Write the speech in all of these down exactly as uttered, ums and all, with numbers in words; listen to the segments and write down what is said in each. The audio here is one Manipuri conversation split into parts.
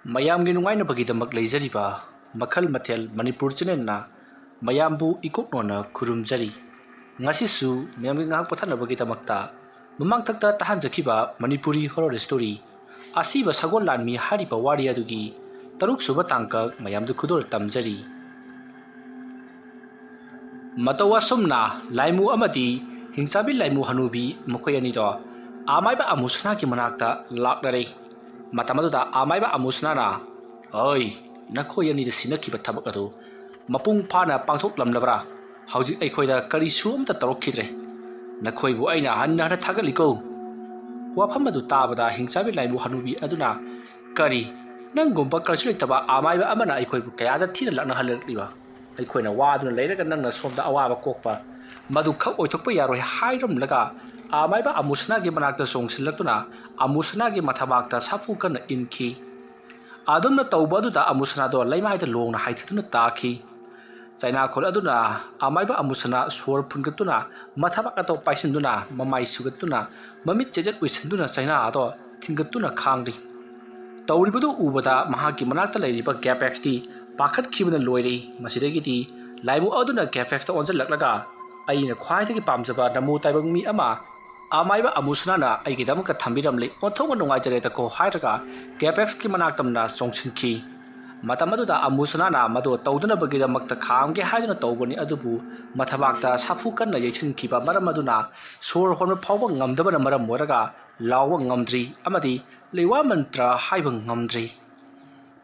ꯃꯌꯥꯝꯒꯤ ꯅꯨꯡꯉꯥꯏꯅꯕꯒꯤꯗꯃꯛ ꯂꯩꯖꯔꯤꯕ ꯃꯈꯜ ꯃꯊꯦꯜ ꯃꯅꯤꯄꯨꯔ ꯆꯦꯅꯦꯜꯅ ꯃꯌꯥꯝꯕꯨ ꯏꯀꯣꯛꯅꯣꯅ ꯈꯨꯔꯨꯝꯖꯔꯤ꯫ ꯉꯁꯤꯁꯨ ꯃꯌꯥꯝꯒꯤ ꯉꯥꯏꯍꯥꯛ ꯄꯣꯊꯥꯅꯕꯒꯤꯗꯃꯛꯇ ꯃꯃꯥꯡꯊꯛꯇ ꯇꯥꯍꯟꯖꯈꯤꯕ ꯃꯅꯤꯄꯨꯔꯤ ꯍꯣꯔꯣꯔ ꯁ꯭ꯇꯣꯔꯤ ꯑꯁꯤꯕ ꯁꯒꯣꯜ ꯂꯥꯟꯃꯤ ꯍꯥꯏꯔꯤꯕ ꯋꯥꯔꯤ ꯑꯗꯨꯒꯤ ꯇꯔꯨꯛ ꯁꯨꯕ ꯇꯥꯡꯀꯛ ꯃꯌꯥꯝꯗ ꯈꯨꯗꯣꯜ ꯇꯝꯖꯔꯤ꯫ ꯃꯇꯧ ꯑꯁꯨꯝꯅ ꯂꯥꯏꯃꯨ ꯑꯃꯗꯤ ꯍꯤꯡꯆꯥꯕꯤ ꯂꯥꯏꯃꯨ ꯍꯅꯨꯕꯤ ꯃꯈꯣꯏ ꯑꯅꯤꯗꯣ ꯑꯃꯥꯏꯕ ꯑꯃꯨꯁꯅꯥꯒꯤ ꯃꯅꯥꯛꯇ ꯂꯥꯛꯅꯔꯦ꯫ ꯃꯇꯝ ꯑꯗꯨꯗ ꯑꯃꯥꯏꯕ ꯑꯃꯨꯁꯅꯥꯅ, "ꯑꯣꯏ, ꯅꯈꯣꯏ ꯑꯅꯤꯗ ꯁꯤꯟꯅꯈꯤꯕ ꯊꯕꯛ ꯑꯗꯨ ꯃꯄꯨꯡ ꯐꯥꯅ ꯄꯥꯡꯊꯣꯛꯂꯝꯂꯕ꯭ꯔꯥ? ꯍꯧꯖꯤꯛ ꯑꯩꯈꯣꯏꯗ ꯀꯔꯤꯁꯨ ꯑꯝꯇ ꯇꯧꯔꯛꯈꯤꯗ꯭ꯔꯦ꯫ ꯅꯈꯣꯏꯕꯨ ꯑꯩꯅ ꯍꯟꯅ ꯍꯟꯅ ꯊꯥꯒꯠꯂꯤꯀꯣ꯫" ꯋꯥꯐꯝ ꯑꯗꯨ ꯇꯥꯕꯗ ꯍꯤꯡꯆꯥꯕꯤ ꯂꯥꯏꯃꯨ ꯍꯅꯨꯕꯤ ꯑꯗꯨꯅ, "ꯀꯔꯤ? ꯅꯪꯒꯨꯝꯕ ꯀꯔꯤꯁꯨ ꯂꯩꯇꯕ ꯑꯃꯥꯏꯕ ꯑꯃꯅ ꯑꯩꯈꯣꯏꯕꯨ ꯀꯌꯥꯗ ꯊꯤꯅ ꯂꯛꯅꯍꯜꯂꯛꯂꯤꯕ? ꯑꯩꯈꯣꯏꯅ ꯋꯥꯗꯨꯅ ꯂꯩꯔꯒ ꯅꯪꯅ ꯁꯣꯝꯗ ꯑꯋꯥꯕ ꯀꯣꯛꯄ, ꯃꯗꯨ ꯈꯛ ꯑꯣꯏꯊꯣꯛꯄ ꯌꯥꯔꯣꯏ" ꯍꯥꯏꯔꯝꯂꯒ ꯑꯃꯥꯏꯕ ꯑꯃꯨꯁꯅꯥꯒꯤ ꯃꯅꯥꯛꯇ ꯆꯣꯡꯁꯤꯜꯂꯛꯇꯨꯅ ꯑꯃꯨꯁꯅꯥꯒꯤ ꯃꯊꯕꯥꯛꯇ ꯁꯥꯐꯨ ꯀꯟꯅ ꯏꯟꯈꯤ꯫ ꯑꯗꯨꯝꯅ ꯇꯧꯕ ꯑꯗꯨꯗ ꯑꯃꯨꯁꯅꯥꯗꯣ ꯂꯩꯃꯥꯏꯗ ꯂꯣꯡꯅ ꯍꯥꯏꯊꯗꯨꯅ ꯇꯥꯈꯤ꯫ ꯆꯩꯅꯥꯈꯣꯜ ꯑꯗꯨꯅ ꯑꯃꯥꯏꯕ ꯑꯃꯨꯁꯅꯥ ꯁꯣꯔ ꯐꯨꯟꯒꯠꯇꯨꯅ ꯃꯊꯕꯥꯛ ꯑꯗꯨ ꯄꯥꯏꯁꯤꯟꯗꯨꯅ ꯃꯃꯥꯏ ꯁꯨꯒꯠꯇꯨꯅ ꯃꯃꯤꯠ ꯆꯦꯖꯠ ꯎꯏꯁꯤꯟꯗꯨꯅ ꯆꯩꯅꯥ ꯑꯗꯣ ꯊꯤꯟꯒꯠꯇꯨꯅ ꯈꯥꯡꯂꯤ꯫ ꯇꯧꯔꯤꯕꯗꯨ ꯎꯕꯗ ꯃꯍꯥꯛꯀꯤ ꯃꯅꯥꯛꯇ ꯂꯩꯔꯤꯕ ꯒꯦꯐꯦꯛꯁꯇꯤ ꯄꯥꯈꯠꯈꯤꯕꯅ ꯂꯣꯏꯔꯦ꯫ ꯃꯁꯤꯗꯒꯤꯗꯤ ꯂꯥꯏꯃꯨ ꯑꯗꯨꯅ ꯒꯦꯐꯦꯛꯁꯇ ꯑꯣꯟꯁꯤꯜꯂꯛꯂꯒ, "ꯑꯩꯅ ꯈ꯭ꯋꯥꯏꯗꯒꯤ ꯄꯥꯝꯖꯕ ꯅꯃꯨ ꯇꯥꯏꯕꯪ ꯃꯤ ꯑꯃ ꯑꯃꯥꯏꯕ ꯑꯃꯨꯁꯅꯥꯅ ꯑꯩꯒꯤꯗꯃꯛꯇ ꯊꯝꯕꯤꯔꯝꯂꯤ, ꯑꯣꯟꯊꯣꯛꯅ ꯅꯨꯡꯉꯥꯏꯖꯔꯦꯗꯀꯣ" ꯍꯥꯏꯔꯒ ꯒꯦꯐꯦꯛꯁꯀꯤ ꯃꯅꯥꯛꯇꯝꯅ ꯆꯣꯡꯁꯤꯟꯈꯤ꯫ ꯃꯇꯝ ꯑꯗꯨꯗ ꯑꯃꯨꯁꯅꯥꯅ ꯃꯗꯨ ꯇꯧꯗꯅꯕꯒꯤꯗꯃꯛꯇ ꯈꯥꯝꯒꯦ ꯍꯥꯏꯗꯨꯅ ꯇꯧꯕꯅꯤ, ꯑꯗꯨꯕꯨ ꯃꯊꯕꯥꯛꯇ ꯁꯥꯐꯨ ꯀꯟꯅ ꯌꯩꯁꯤꯟꯈꯤꯕ ꯃꯔꯝ ꯑꯗꯨꯅ ꯁꯣꯔ ꯍꯣꯟꯕ ꯐꯥꯎꯕ ꯉꯝꯗꯕꯅ ꯃꯔꯝ ꯑꯣꯏꯔꯒ ꯂꯥꯎꯕ ꯉꯝꯗ꯭ꯔꯤ ꯑꯃꯗꯤ ꯂꯩꯋꯥ ꯃꯟꯇ꯭ꯔ ꯍꯥꯏꯕ ꯉꯝꯗ꯭ꯔꯤ꯫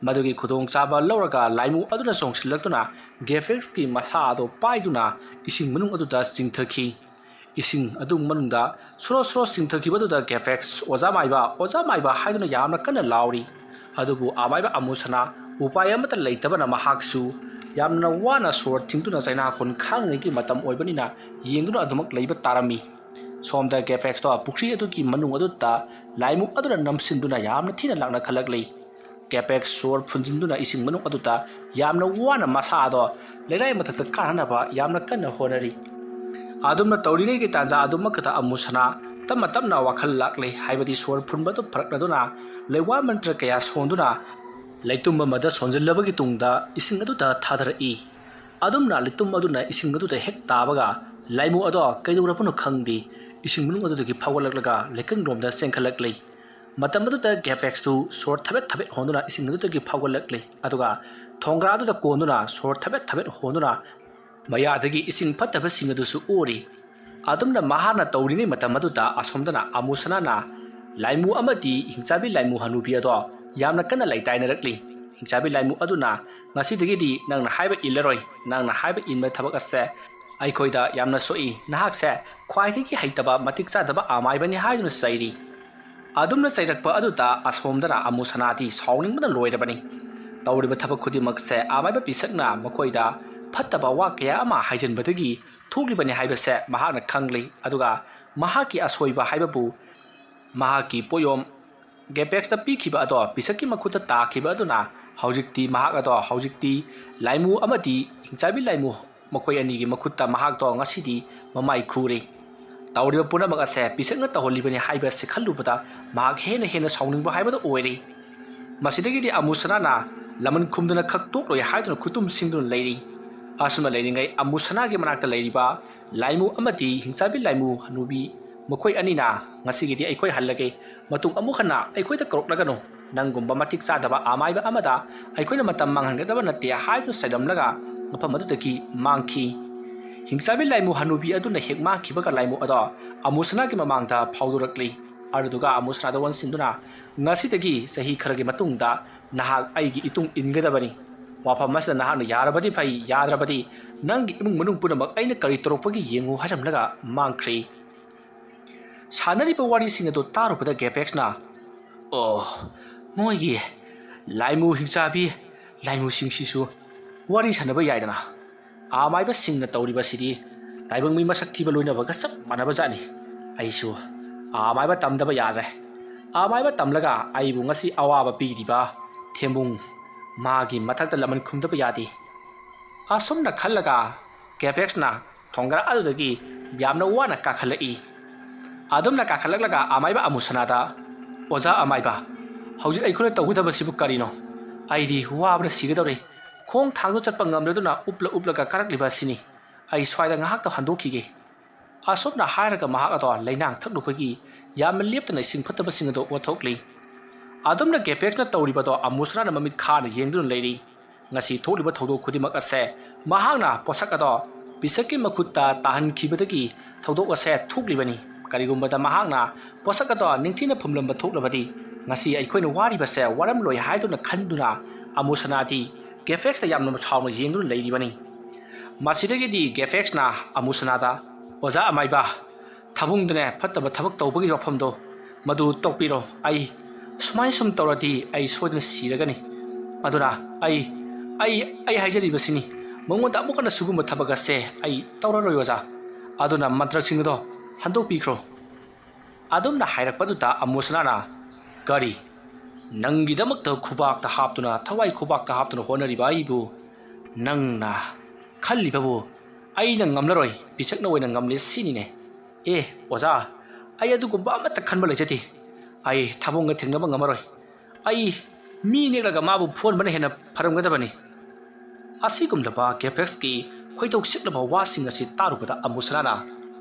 ꯃꯗꯨꯒꯤ ꯈꯨꯗꯣꯡꯆꯥꯕ ꯂꯧꯔꯒ ꯂꯥꯏꯃꯨ ꯑꯗꯨꯅ ꯆꯣꯡꯁꯤꯜꯂꯛꯇꯨꯅ ꯒꯦꯐꯦꯛꯁꯀꯤ ꯃꯁꯥ ꯑꯗꯨ ꯄꯥꯏꯗꯨꯅ ꯏꯁꯤꯡ ꯃꯅꯨꯡ ꯑꯗꯨꯗ ꯆꯤꯡꯊꯈꯤ꯫ ꯏꯁꯤꯡ ꯑꯗꯨ ꯃꯅꯨꯡꯗ ꯁꯣꯔꯣ ꯁꯣꯔꯣ ꯆꯤꯡꯊꯈꯤꯕ ꯑꯗꯨꯗ ꯒꯦꯐꯦꯛꯁ, "ꯑꯣꯖꯥ ꯃꯥꯏꯕ, ꯑꯣꯖꯥ ꯃꯥꯏꯕ" ꯍꯥꯏꯗꯨꯅ ꯌꯥꯝꯅ ꯀꯟꯅ ꯂꯥꯎꯔꯤ꯫ ꯑꯗꯨꯕꯨ ꯑꯃꯥꯏꯕ ꯑꯃꯨꯁꯅꯥ ꯎꯄꯥꯏ ꯑꯃꯠꯇ ꯂꯩꯇꯕꯅ ꯃꯍꯥꯛꯁꯨ ꯌꯥꯝꯅ ꯋꯥꯅ ꯁꯣꯔ ꯊꯤꯡꯗꯨꯅ ꯆꯩꯅꯥꯈꯣꯟ ꯈꯥꯡꯉꯤꯉꯩꯒꯤ ꯃꯇꯝ ꯑꯣꯏꯕꯅꯤꯅ ꯌꯦꯡꯗꯨꯅ ꯑꯗꯨꯃꯛ ꯂꯩꯕ ꯇꯥꯔꯝꯃꯤ꯫ ꯁꯣꯝꯗ ꯒꯦꯐꯦꯛꯁꯇꯣ ꯄꯨꯈ꯭ꯔꯤ ꯑꯗꯨꯒꯤ ꯃꯅꯨꯡ ꯑꯗꯨꯗ ꯂꯥꯏꯃꯨ ꯑꯗꯨꯅ ꯅꯝꯁꯤꯟꯗꯨꯅ ꯌꯥꯝꯅ ꯊꯤꯅ ꯂꯥꯛꯅꯈꯠꯂꯛꯂꯤ꯫ ꯒꯦꯐꯦꯛꯁ ꯁꯣꯔ ꯐꯨꯟꯖꯤꯟꯗꯨꯅ ꯏꯁꯤꯡ ꯃꯅꯨꯡ ꯑꯗꯨꯗ ꯌꯥꯝꯅ ꯋꯥꯅ ꯃꯁꯥ ꯑꯗꯣ ꯂꯩꯔꯥꯏ ꯃꯊꯛꯇ ꯀꯥꯅꯅꯕ ꯌꯥꯝꯅ ꯀꯟꯅ ꯍꯣꯠꯅꯔꯤ꯫ ꯑꯗꯨꯝꯅ ꯇꯧꯔꯤꯉꯩꯒꯤ ꯇꯥꯟꯖꯥ ꯑꯗꯨꯃꯛꯇꯗ ꯑꯃꯨꯁꯅꯥ ꯇꯞꯅ ꯇꯞꯅ ꯋꯥꯈꯜ ꯂꯥꯛꯂꯦ, ꯍꯥꯏꯕꯗꯤ ꯁꯣꯔ ꯐꯨꯟꯕꯗꯨ ꯐꯔꯛꯅꯗꯨꯅ ꯂꯩꯋꯥ ꯃꯟꯇ꯭ꯔ ꯀꯌꯥ ꯁꯣꯟꯗꯨꯅ ꯂꯩꯇꯨꯝ ꯑꯃꯗ ꯁꯣꯟꯖꯤꯜꯂꯕꯒꯤ ꯇꯨꯡꯗ ꯏꯁꯤꯡ ꯑꯗꯨꯗ ꯊꯥꯗꯔꯛꯏ꯫ ꯑꯗꯨꯝꯅ ꯂꯩꯇꯨꯝ ꯑꯗꯨꯅ ꯏꯁꯤꯡ ꯑꯗꯨꯗ ꯍꯦꯛ ꯇꯥꯕꯒ ꯂꯥꯏꯃꯨ ꯑꯗꯣ ꯀꯩꯗꯧꯔꯕꯅꯣ ꯈꯪꯗꯦ, ꯏꯁꯤꯡ ꯃꯅꯨꯡ ꯑꯗꯨꯗꯒꯤ ꯐꯥꯎꯒꯠꯂꯛꯂꯒ ꯂꯩꯀꯪꯂꯣꯝꯗ ꯆꯦꯟꯈꯠꯂꯛꯂꯤ꯫ ꯃꯇꯝ ꯑꯗꯨꯗ ꯒꯦꯄꯦꯛꯁꯇꯨ ꯁꯣꯔ ꯊꯕꯦꯠ ꯊꯕꯦꯠ ꯍꯣꯟꯗꯨꯅ ꯏꯁꯤꯡ ꯑꯗꯨꯗꯒꯤ ꯐꯥꯎꯒꯠꯂꯛꯂꯤ, ꯑꯗꯨꯒ ꯊꯣꯡꯒ꯭ꯔꯥ ꯑꯗꯨꯗ ꯀꯣꯟꯗꯨꯅ ꯁꯣꯔ ꯊꯕꯦꯠ ꯊꯕꯦꯠ ꯍꯣꯟꯗꯨꯅ ꯃꯌꯥꯗꯒꯤ ꯏꯁꯤꯡ ꯐꯠꯇꯕꯁꯤꯡ ꯑꯗꯨꯁꯨ ꯎꯔꯤ꯫ ꯑꯗꯨꯝꯅ ꯃꯍꯥꯛꯅ ꯇꯧꯔꯤꯉꯩ ꯃꯇꯝ ꯑꯗꯨꯗ ꯑꯁꯣꯝꯗꯅ ꯑꯃꯨꯁꯅꯥꯅ ꯂꯥꯏꯃꯨ ꯑꯃꯗꯤ ꯍꯤꯡꯆꯥꯕꯤ ꯂꯥꯏꯃꯨ ꯍꯅꯨꯕꯤ ꯑꯗꯣ ꯌꯥꯝꯅ ꯀꯟꯅ ꯂꯩꯇꯥꯏꯅꯔꯛꯂꯤ꯫ ꯍꯤꯡꯆꯥꯕꯤ ꯂꯥꯏꯃꯨ ꯑꯗꯨꯅ, "ꯉꯁꯤꯗꯒꯤꯗꯤ ꯅꯪꯅ ꯍꯥꯏꯕ ꯏꯜꯂꯔꯣꯏ꯫ ꯅꯪꯅ ꯍꯥꯏꯕ ꯏꯟꯕ ꯊꯕꯛ ꯑꯁꯦ ꯑꯩꯈꯣꯏꯗ ꯌꯥꯝꯅ ꯁꯣꯛꯏ꯫ ꯅꯍꯥꯛꯁꯦ ꯈ꯭ꯋꯥꯏꯗꯒꯤ ꯍꯩꯇꯕ, ꯃꯇꯤꯛ ꯆꯥꯗꯕ ꯑꯃꯥꯏꯕꯅꯤ" ꯍꯥꯏꯗꯨꯅ ꯆꯩꯔꯤ꯫ ꯑꯗꯨꯝꯅ ꯆꯩꯔꯛꯄ ꯑꯗꯨꯗ ꯑꯁꯣꯝꯗꯅ ꯑꯃꯨꯁꯅꯥꯗꯤ ꯁꯥꯎꯅꯤꯡꯕꯅ ꯂꯣꯏꯔꯕꯅꯤ꯫ ꯇꯧꯔꯤꯕ ꯊꯕꯛ ꯈꯨꯗꯤꯡꯃꯛꯁꯦ ꯑꯃꯥꯏꯕ ꯄꯤꯁꯛꯅ ꯃꯈꯣꯏꯗ ꯐꯠꯇꯕ ꯋꯥ ꯀꯌꯥ ꯑꯃ ꯍꯥꯏꯖꯤꯟꯕꯗꯒꯤ ꯊꯣꯛꯂꯤꯕꯅꯤ ꯍꯥꯏꯕꯁꯦ ꯃꯍꯥꯛꯅ ꯈꯪꯂꯤ꯫ ꯑꯗꯨꯒ ꯃꯍꯥꯛꯀꯤ ꯑꯁꯣꯏꯕ ꯍꯥꯏꯕꯕꯨ ꯃꯍꯥꯛꯀꯤ ꯄꯣꯌꯣꯝ ꯒꯦꯄꯦꯛꯁꯇ ꯄꯤꯈꯤꯕ ꯑꯗꯣ ꯄꯤꯁꯛꯀꯤ ꯃꯈꯨꯠꯇ ꯇꯥꯈꯤꯕ ꯑꯗꯨꯅ ꯍꯧꯖꯤꯛꯇꯤ ꯃꯍꯥꯛ ꯑꯗꯣ ꯍꯧꯖꯤꯛꯇꯤ ꯂꯥꯏꯃꯨ ꯑꯃꯗꯤ ꯍꯤꯡꯆꯥꯕꯤ ꯂꯥꯏꯃꯨ ꯃꯈꯣꯏ ꯑꯅꯤꯒꯤ ꯃꯈꯨꯠꯇ ꯃꯍꯥꯛꯇꯣ ꯉꯁꯤꯗꯤ ꯃꯃꯥꯏ ꯈꯨꯔꯦ꯫ ꯇꯧꯔꯤꯕ ꯄꯨꯝꯅꯃꯛ ꯑꯁꯦ ꯄꯤꯁꯛꯅ ꯇꯧꯍꯜꯂꯤꯕꯅꯤ ꯍꯥꯏꯕ ꯑꯁꯤ ꯈꯜꯂꯨꯕꯗ ꯃꯍꯥꯛ ꯍꯦꯟꯅ ꯍꯦꯟꯅ ꯁꯥꯎꯅꯤꯡꯕ ꯍꯥꯏꯕꯗꯨ ꯑꯣꯏꯔꯦ꯫ ꯃꯁꯤꯗꯒꯤꯗꯤ ꯑꯃꯨꯁꯅꯥꯅ ꯂꯃꯟ ꯈꯨꯝꯗꯅ ꯈꯛ ꯇꯣꯛꯂꯣꯏ ꯍꯥꯏꯗꯨꯅ ꯈꯨꯇꯨꯝ ꯁꯤꯡꯗꯨꯅ ꯂꯩꯔꯤ꯫ ꯑꯁꯨꯝꯅ ꯂꯩꯔꯤꯉꯩ ꯑꯃꯨꯁꯅꯥꯒꯤ ꯃꯅꯥꯛꯇ ꯂꯩꯔꯤꯕ ꯂꯥꯏꯃꯨ ꯑꯃꯗꯤ ꯍꯤꯡꯆꯥꯕꯤ ꯂꯥꯏꯃꯨ ꯍꯅꯨꯕꯤ ꯃꯈꯣꯏ ꯑꯅꯤꯅ, "ꯉꯁꯤꯒꯤꯗꯤ ꯑꯩꯈꯣꯏ ꯍꯜꯂꯒꯦ꯫ ꯃꯇꯨꯡ ꯑꯃꯨꯛ ꯍꯟꯅ ꯑꯩꯈꯣꯏꯗ ꯀꯧꯔꯛꯂꯒꯅꯨ꯫ ꯅꯪꯒꯨꯝꯕ ꯃꯇꯤꯛ ꯆꯥꯗꯕ ꯑꯃꯥꯏꯕ ꯑꯃꯗ ꯑꯩꯈꯣꯏꯅ ꯃꯇꯝ ꯃꯥꯡꯍꯟꯒꯗꯕ ꯅꯠꯇꯦ" ꯍꯥꯏꯗꯨꯅ ꯆꯩꯔꯝꯂꯒ ꯃꯐꯝ ꯑꯗꯨꯗꯒꯤ ꯃꯥꯡꯈꯤ꯫ ꯍꯤꯡꯆꯥꯕꯤ ꯂꯥꯏꯃꯨ ꯍꯅꯨꯕꯤ ꯑꯗꯨꯅ ꯍꯦꯛ ꯃꯥꯡꯈꯤꯕꯒ ꯂꯥꯏꯃꯨ ꯑꯗꯣ ꯑꯃꯨꯁꯅꯥꯒꯤ ꯃꯃꯥꯡꯗ ꯐꯥꯎꯗꯣꯔꯛꯂꯤ꯫ ꯑꯗꯨꯗꯨꯒ ꯑꯃꯨꯁꯅꯥꯗ ꯑꯣꯟꯁꯤꯟꯗꯨꯅ, "ꯉꯁꯤꯗꯒꯤ ꯆꯍꯤ ꯈꯔꯒꯤ ꯃꯇꯨꯡꯗ ꯅꯍꯥꯛ ꯑꯩꯒꯤ ꯏꯇꯨꯡ ꯏꯟꯒꯗꯕꯅꯤ꯫ ꯋꯥꯐꯝ ꯑꯁꯤꯗ ꯅꯍꯥꯛꯅ ꯌꯥꯔꯕꯗꯤ ꯐꯩ, ꯌꯥꯗ꯭ꯔꯕꯗꯤ ꯅꯪꯒꯤ ꯏꯃꯨꯡ ꯃꯅꯨꯡ ꯄꯨꯝꯅꯃꯛ ꯑꯩꯅ ꯀꯔꯤ ꯇꯧꯔꯛꯄꯒꯦ ꯌꯦꯡꯉꯨ" ꯍꯥꯏꯔꯝꯂꯒ ꯃꯥꯡꯈ꯭ꯔꯤ꯫ ꯁꯥꯟꯅꯔꯤꯕ ꯋꯥꯔꯤꯁꯤꯡ ꯑꯗꯨ ꯇꯥꯔꯨꯕꯗ ꯒꯦꯄꯦꯛꯁꯅ, "ꯑꯣ, ꯃꯣꯏꯒꯤ ꯂꯥꯏꯃꯨ ꯍꯤꯡꯆꯥꯕꯤ ꯂꯥꯏꯃꯨꯁꯤꯡꯁꯤꯁꯨ ꯋꯥꯔꯤ ꯁꯥꯟꯅꯕ ꯌꯥꯏꯗꯅ꯫ ꯑꯃꯥꯏꯕꯁꯤꯡꯅ ꯇꯧꯔꯤꯕꯁꯤꯗꯤ ꯇꯥꯏꯕꯪ ꯃꯤ ꯃꯁꯛ ꯊꯤꯕ ꯂꯣꯏꯅꯕꯒ ꯆꯞ ꯃꯥꯟꯅꯕ ꯖꯥꯠꯅꯤ꯫ ꯑꯩꯁꯨ ꯑꯃꯥꯏꯕ ꯇꯝꯗꯕ ꯌꯥꯗ꯭ꯔꯦ꯫ ꯑꯃꯥꯏꯕ ꯇꯝꯂꯒ ꯑꯩꯕꯨ ꯉꯁꯤ ꯑꯋꯥꯕ ꯄꯤꯔꯤꯕ ꯊꯦꯝꯕꯨꯡ ꯃꯥꯒꯤ ꯃꯊꯛꯇ ꯂꯃꯟ ꯈꯨꯝꯗꯕ ꯌꯥꯗꯦ"꯫ ꯑꯁꯨꯝꯅ ꯈꯜꯂꯒ ꯒꯦꯄꯦꯛꯁꯅ ꯊꯣꯡꯒ꯭ꯔꯥ ꯑꯗꯨꯗꯒꯤ ꯌꯥꯝꯅ ꯋꯥꯅ ꯀꯥꯈꯠꯂꯛꯏ꯫ ꯑꯗꯨꯝꯅ ꯀꯥꯈꯠꯂꯛꯂꯒ ꯑꯃꯥꯏꯕ ꯑꯃꯨꯁꯅꯥꯗ, "ꯑꯣꯖꯥ ꯑꯃꯥꯏꯕ, ꯍꯧꯖꯤꯛ ꯑꯩꯈꯣꯏꯅ ꯇꯧꯒꯗꯕꯁꯤꯕꯨ ꯀꯔꯤꯅꯣ? ꯑꯩꯗꯤ ꯋꯥꯕꯅ ꯁꯤꯒꯗꯧꯔꯦ꯫ ꯈꯣꯡ ꯊꯥꯡꯗꯨ ꯆꯠꯄ ꯉꯝꯂꯗꯨꯅ ꯎꯞꯂ ꯎꯞꯂꯒ ꯀꯥꯔꯛꯂꯤꯕ ꯑꯁꯤꯅꯤ꯫ ꯑꯩ ꯁ꯭ꯋꯥꯏꯗ ꯉꯥꯏꯍꯥꯛꯇ ꯍꯟꯗꯣꯛꯈꯤꯒꯦ꯫ ꯑꯁꯨꯝꯅ ꯍꯥꯏꯔꯒ ꯃꯍꯥꯛ ꯑꯗꯣ ꯂꯩꯅꯥꯡ ꯊꯛꯂꯨꯕꯒꯤ ꯌꯥꯝꯅ ꯂꯦꯞꯇꯅ ꯏꯁꯤꯡ ꯐꯠꯇꯕꯁꯤꯡ ꯑꯗꯣ ꯑꯣꯠꯊꯣꯛꯂꯤ꯫ ꯑꯗꯨꯝꯅ ꯒꯦꯄꯦꯛꯁꯅ ꯇꯧꯔꯤꯕꯗꯣ ꯑꯃꯨꯁꯅꯥꯅ ꯃꯃꯤꯠ ꯈꯥꯅ ꯌꯦꯡꯗꯨꯅ ꯂꯩꯔꯤ꯫ ꯉꯁꯤ ꯊꯣꯛꯂꯤꯕ ꯊꯧꯗꯣꯛ ꯈꯨꯗꯤꯡꯃꯛ ꯑꯁꯦ ꯃꯍꯥꯛꯅ ꯄꯣꯠꯁꯛ ꯑꯗꯣ ꯄꯤꯁꯛꯀꯤ ꯃꯈꯨꯠꯇ ꯇꯥꯍꯟꯈꯤꯕꯗꯒꯤ ꯊꯧꯗꯣꯛ ꯑꯁꯦ ꯊꯣꯛꯂꯤꯕꯅꯤ꯫ ꯀꯔꯤꯒꯨꯝꯕꯗ ꯃꯍꯥꯛꯅ ꯄꯣꯠꯁꯛ ꯑꯗꯣ ꯅꯤꯡꯊꯤꯅ ꯐꯨꯝꯂꯝꯕ ꯊꯣꯛꯂꯕꯗꯤ ꯉꯁꯤ ꯑꯩꯈꯣꯏꯅ ꯋꯥꯔꯤꯕꯁꯦ ꯋꯥꯔꯝꯂꯣꯏ ꯍꯥꯏꯗꯨꯅ ꯈꯟꯗꯨꯅ ꯑꯃꯨꯁꯅꯥꯗꯤ ꯒꯦꯐꯦꯛꯁꯇ ꯌꯥꯝꯅ ꯁꯥꯎꯅ ꯌꯦꯡꯗꯨꯅ ꯂꯩꯔꯤꯕꯅꯤ꯫ ꯃꯁꯤꯗꯒꯤꯗꯤ ꯒꯦꯐꯦꯛꯁꯅ ꯑꯃꯨꯁꯅꯥꯗ, "ꯑꯣꯖꯥ ꯑꯃꯥꯏꯕ, ꯊꯕꯨꯡꯗꯅꯦ ꯐꯠꯇꯕ ꯊꯕꯛ ꯇꯧꯕꯒꯤ ꯋꯥꯐꯝꯗꯣ ꯃꯗꯨ ꯇꯣꯛꯄꯤꯔꯣ꯫ ꯑꯩ ꯁꯨꯃꯥꯏꯅ ꯁꯨꯝ ꯇꯧꯔꯗꯤ ꯑꯩ ꯁꯣꯏꯗꯅ ꯁꯤꯔꯒꯅꯤ꯫ ꯑꯗꯨꯅ ꯑꯩ, ꯑꯩ, ꯑꯩ ꯍꯥꯏꯖꯔꯤꯕꯁꯤꯅꯤ, ꯃꯉꯣꯟꯗ ꯑꯃꯨꯛ ꯍꯟꯅ ꯁꯤꯒꯨꯝꯕ ꯊꯕꯛ ꯑꯁꯦ ꯑꯩ ꯇꯧꯔꯔꯣꯏ ꯑꯣꯖꯥ꯫ ꯑꯗꯨꯅ ꯃꯟꯇ꯭ꯔꯁꯤꯡ ꯑꯗꯣ ꯍꯟꯗꯣꯛꯄꯤꯈ꯭ꯔꯣ"꯫ ꯑꯗꯨꯝꯅ ꯍꯥꯏꯔꯛꯄꯗꯨꯗ ꯑꯃꯨꯁꯅꯥꯅ, "ꯀꯔꯤ? ꯅꯪꯒꯤꯗꯃꯛꯇ ꯈꯨꯕꯥꯛꯇ ꯍꯥꯞꯇꯨꯅ, ꯊꯋꯥꯏ ꯈꯨꯕꯥꯛꯇ ꯍꯥꯞꯇꯨꯅ ꯍꯣꯠꯅꯔꯤꯕ ꯑꯩꯕꯨ ꯅꯪꯅ ꯈꯜꯂꯤꯕꯕꯨ ꯑꯩꯅ ꯉꯝꯂꯔꯣꯏ, ꯄꯤꯁꯛꯅ ꯑꯣꯏꯅ ꯉꯝꯂꯦ ꯁꯤꯅꯤꯅꯦ꯫ ꯑꯦ, ꯑꯣꯖꯥ, ꯑꯩ ꯑꯗꯨꯒꯨꯝꯕ ꯑꯃꯠꯇ ꯈꯟꯕ ꯂꯩꯖꯗꯦ꯫ ꯑꯩ ꯊꯕꯨꯡꯒ ꯊꯦꯡꯅꯕ ꯉꯝꯃꯔꯣꯏ꯫ ꯑꯩ ꯃꯤ ꯅꯦꯛꯂꯒ ꯃꯥꯕꯨ ꯐꯨꯍꯟꯕꯅ ꯍꯦꯟꯅ ꯐꯔꯝꯒꯗꯕꯅꯤ"꯫ ꯑꯁꯤꯒꯨꯝꯂꯕ ꯒꯦꯐꯦꯛꯁꯀꯤ ꯈꯣꯏꯗꯧ ꯁꯤꯛꯂꯕ ꯋꯥꯁꯤꯡ ꯑꯁꯤ ꯇꯥꯔꯨꯕꯗ ꯑꯃꯨꯁꯅꯥꯅ,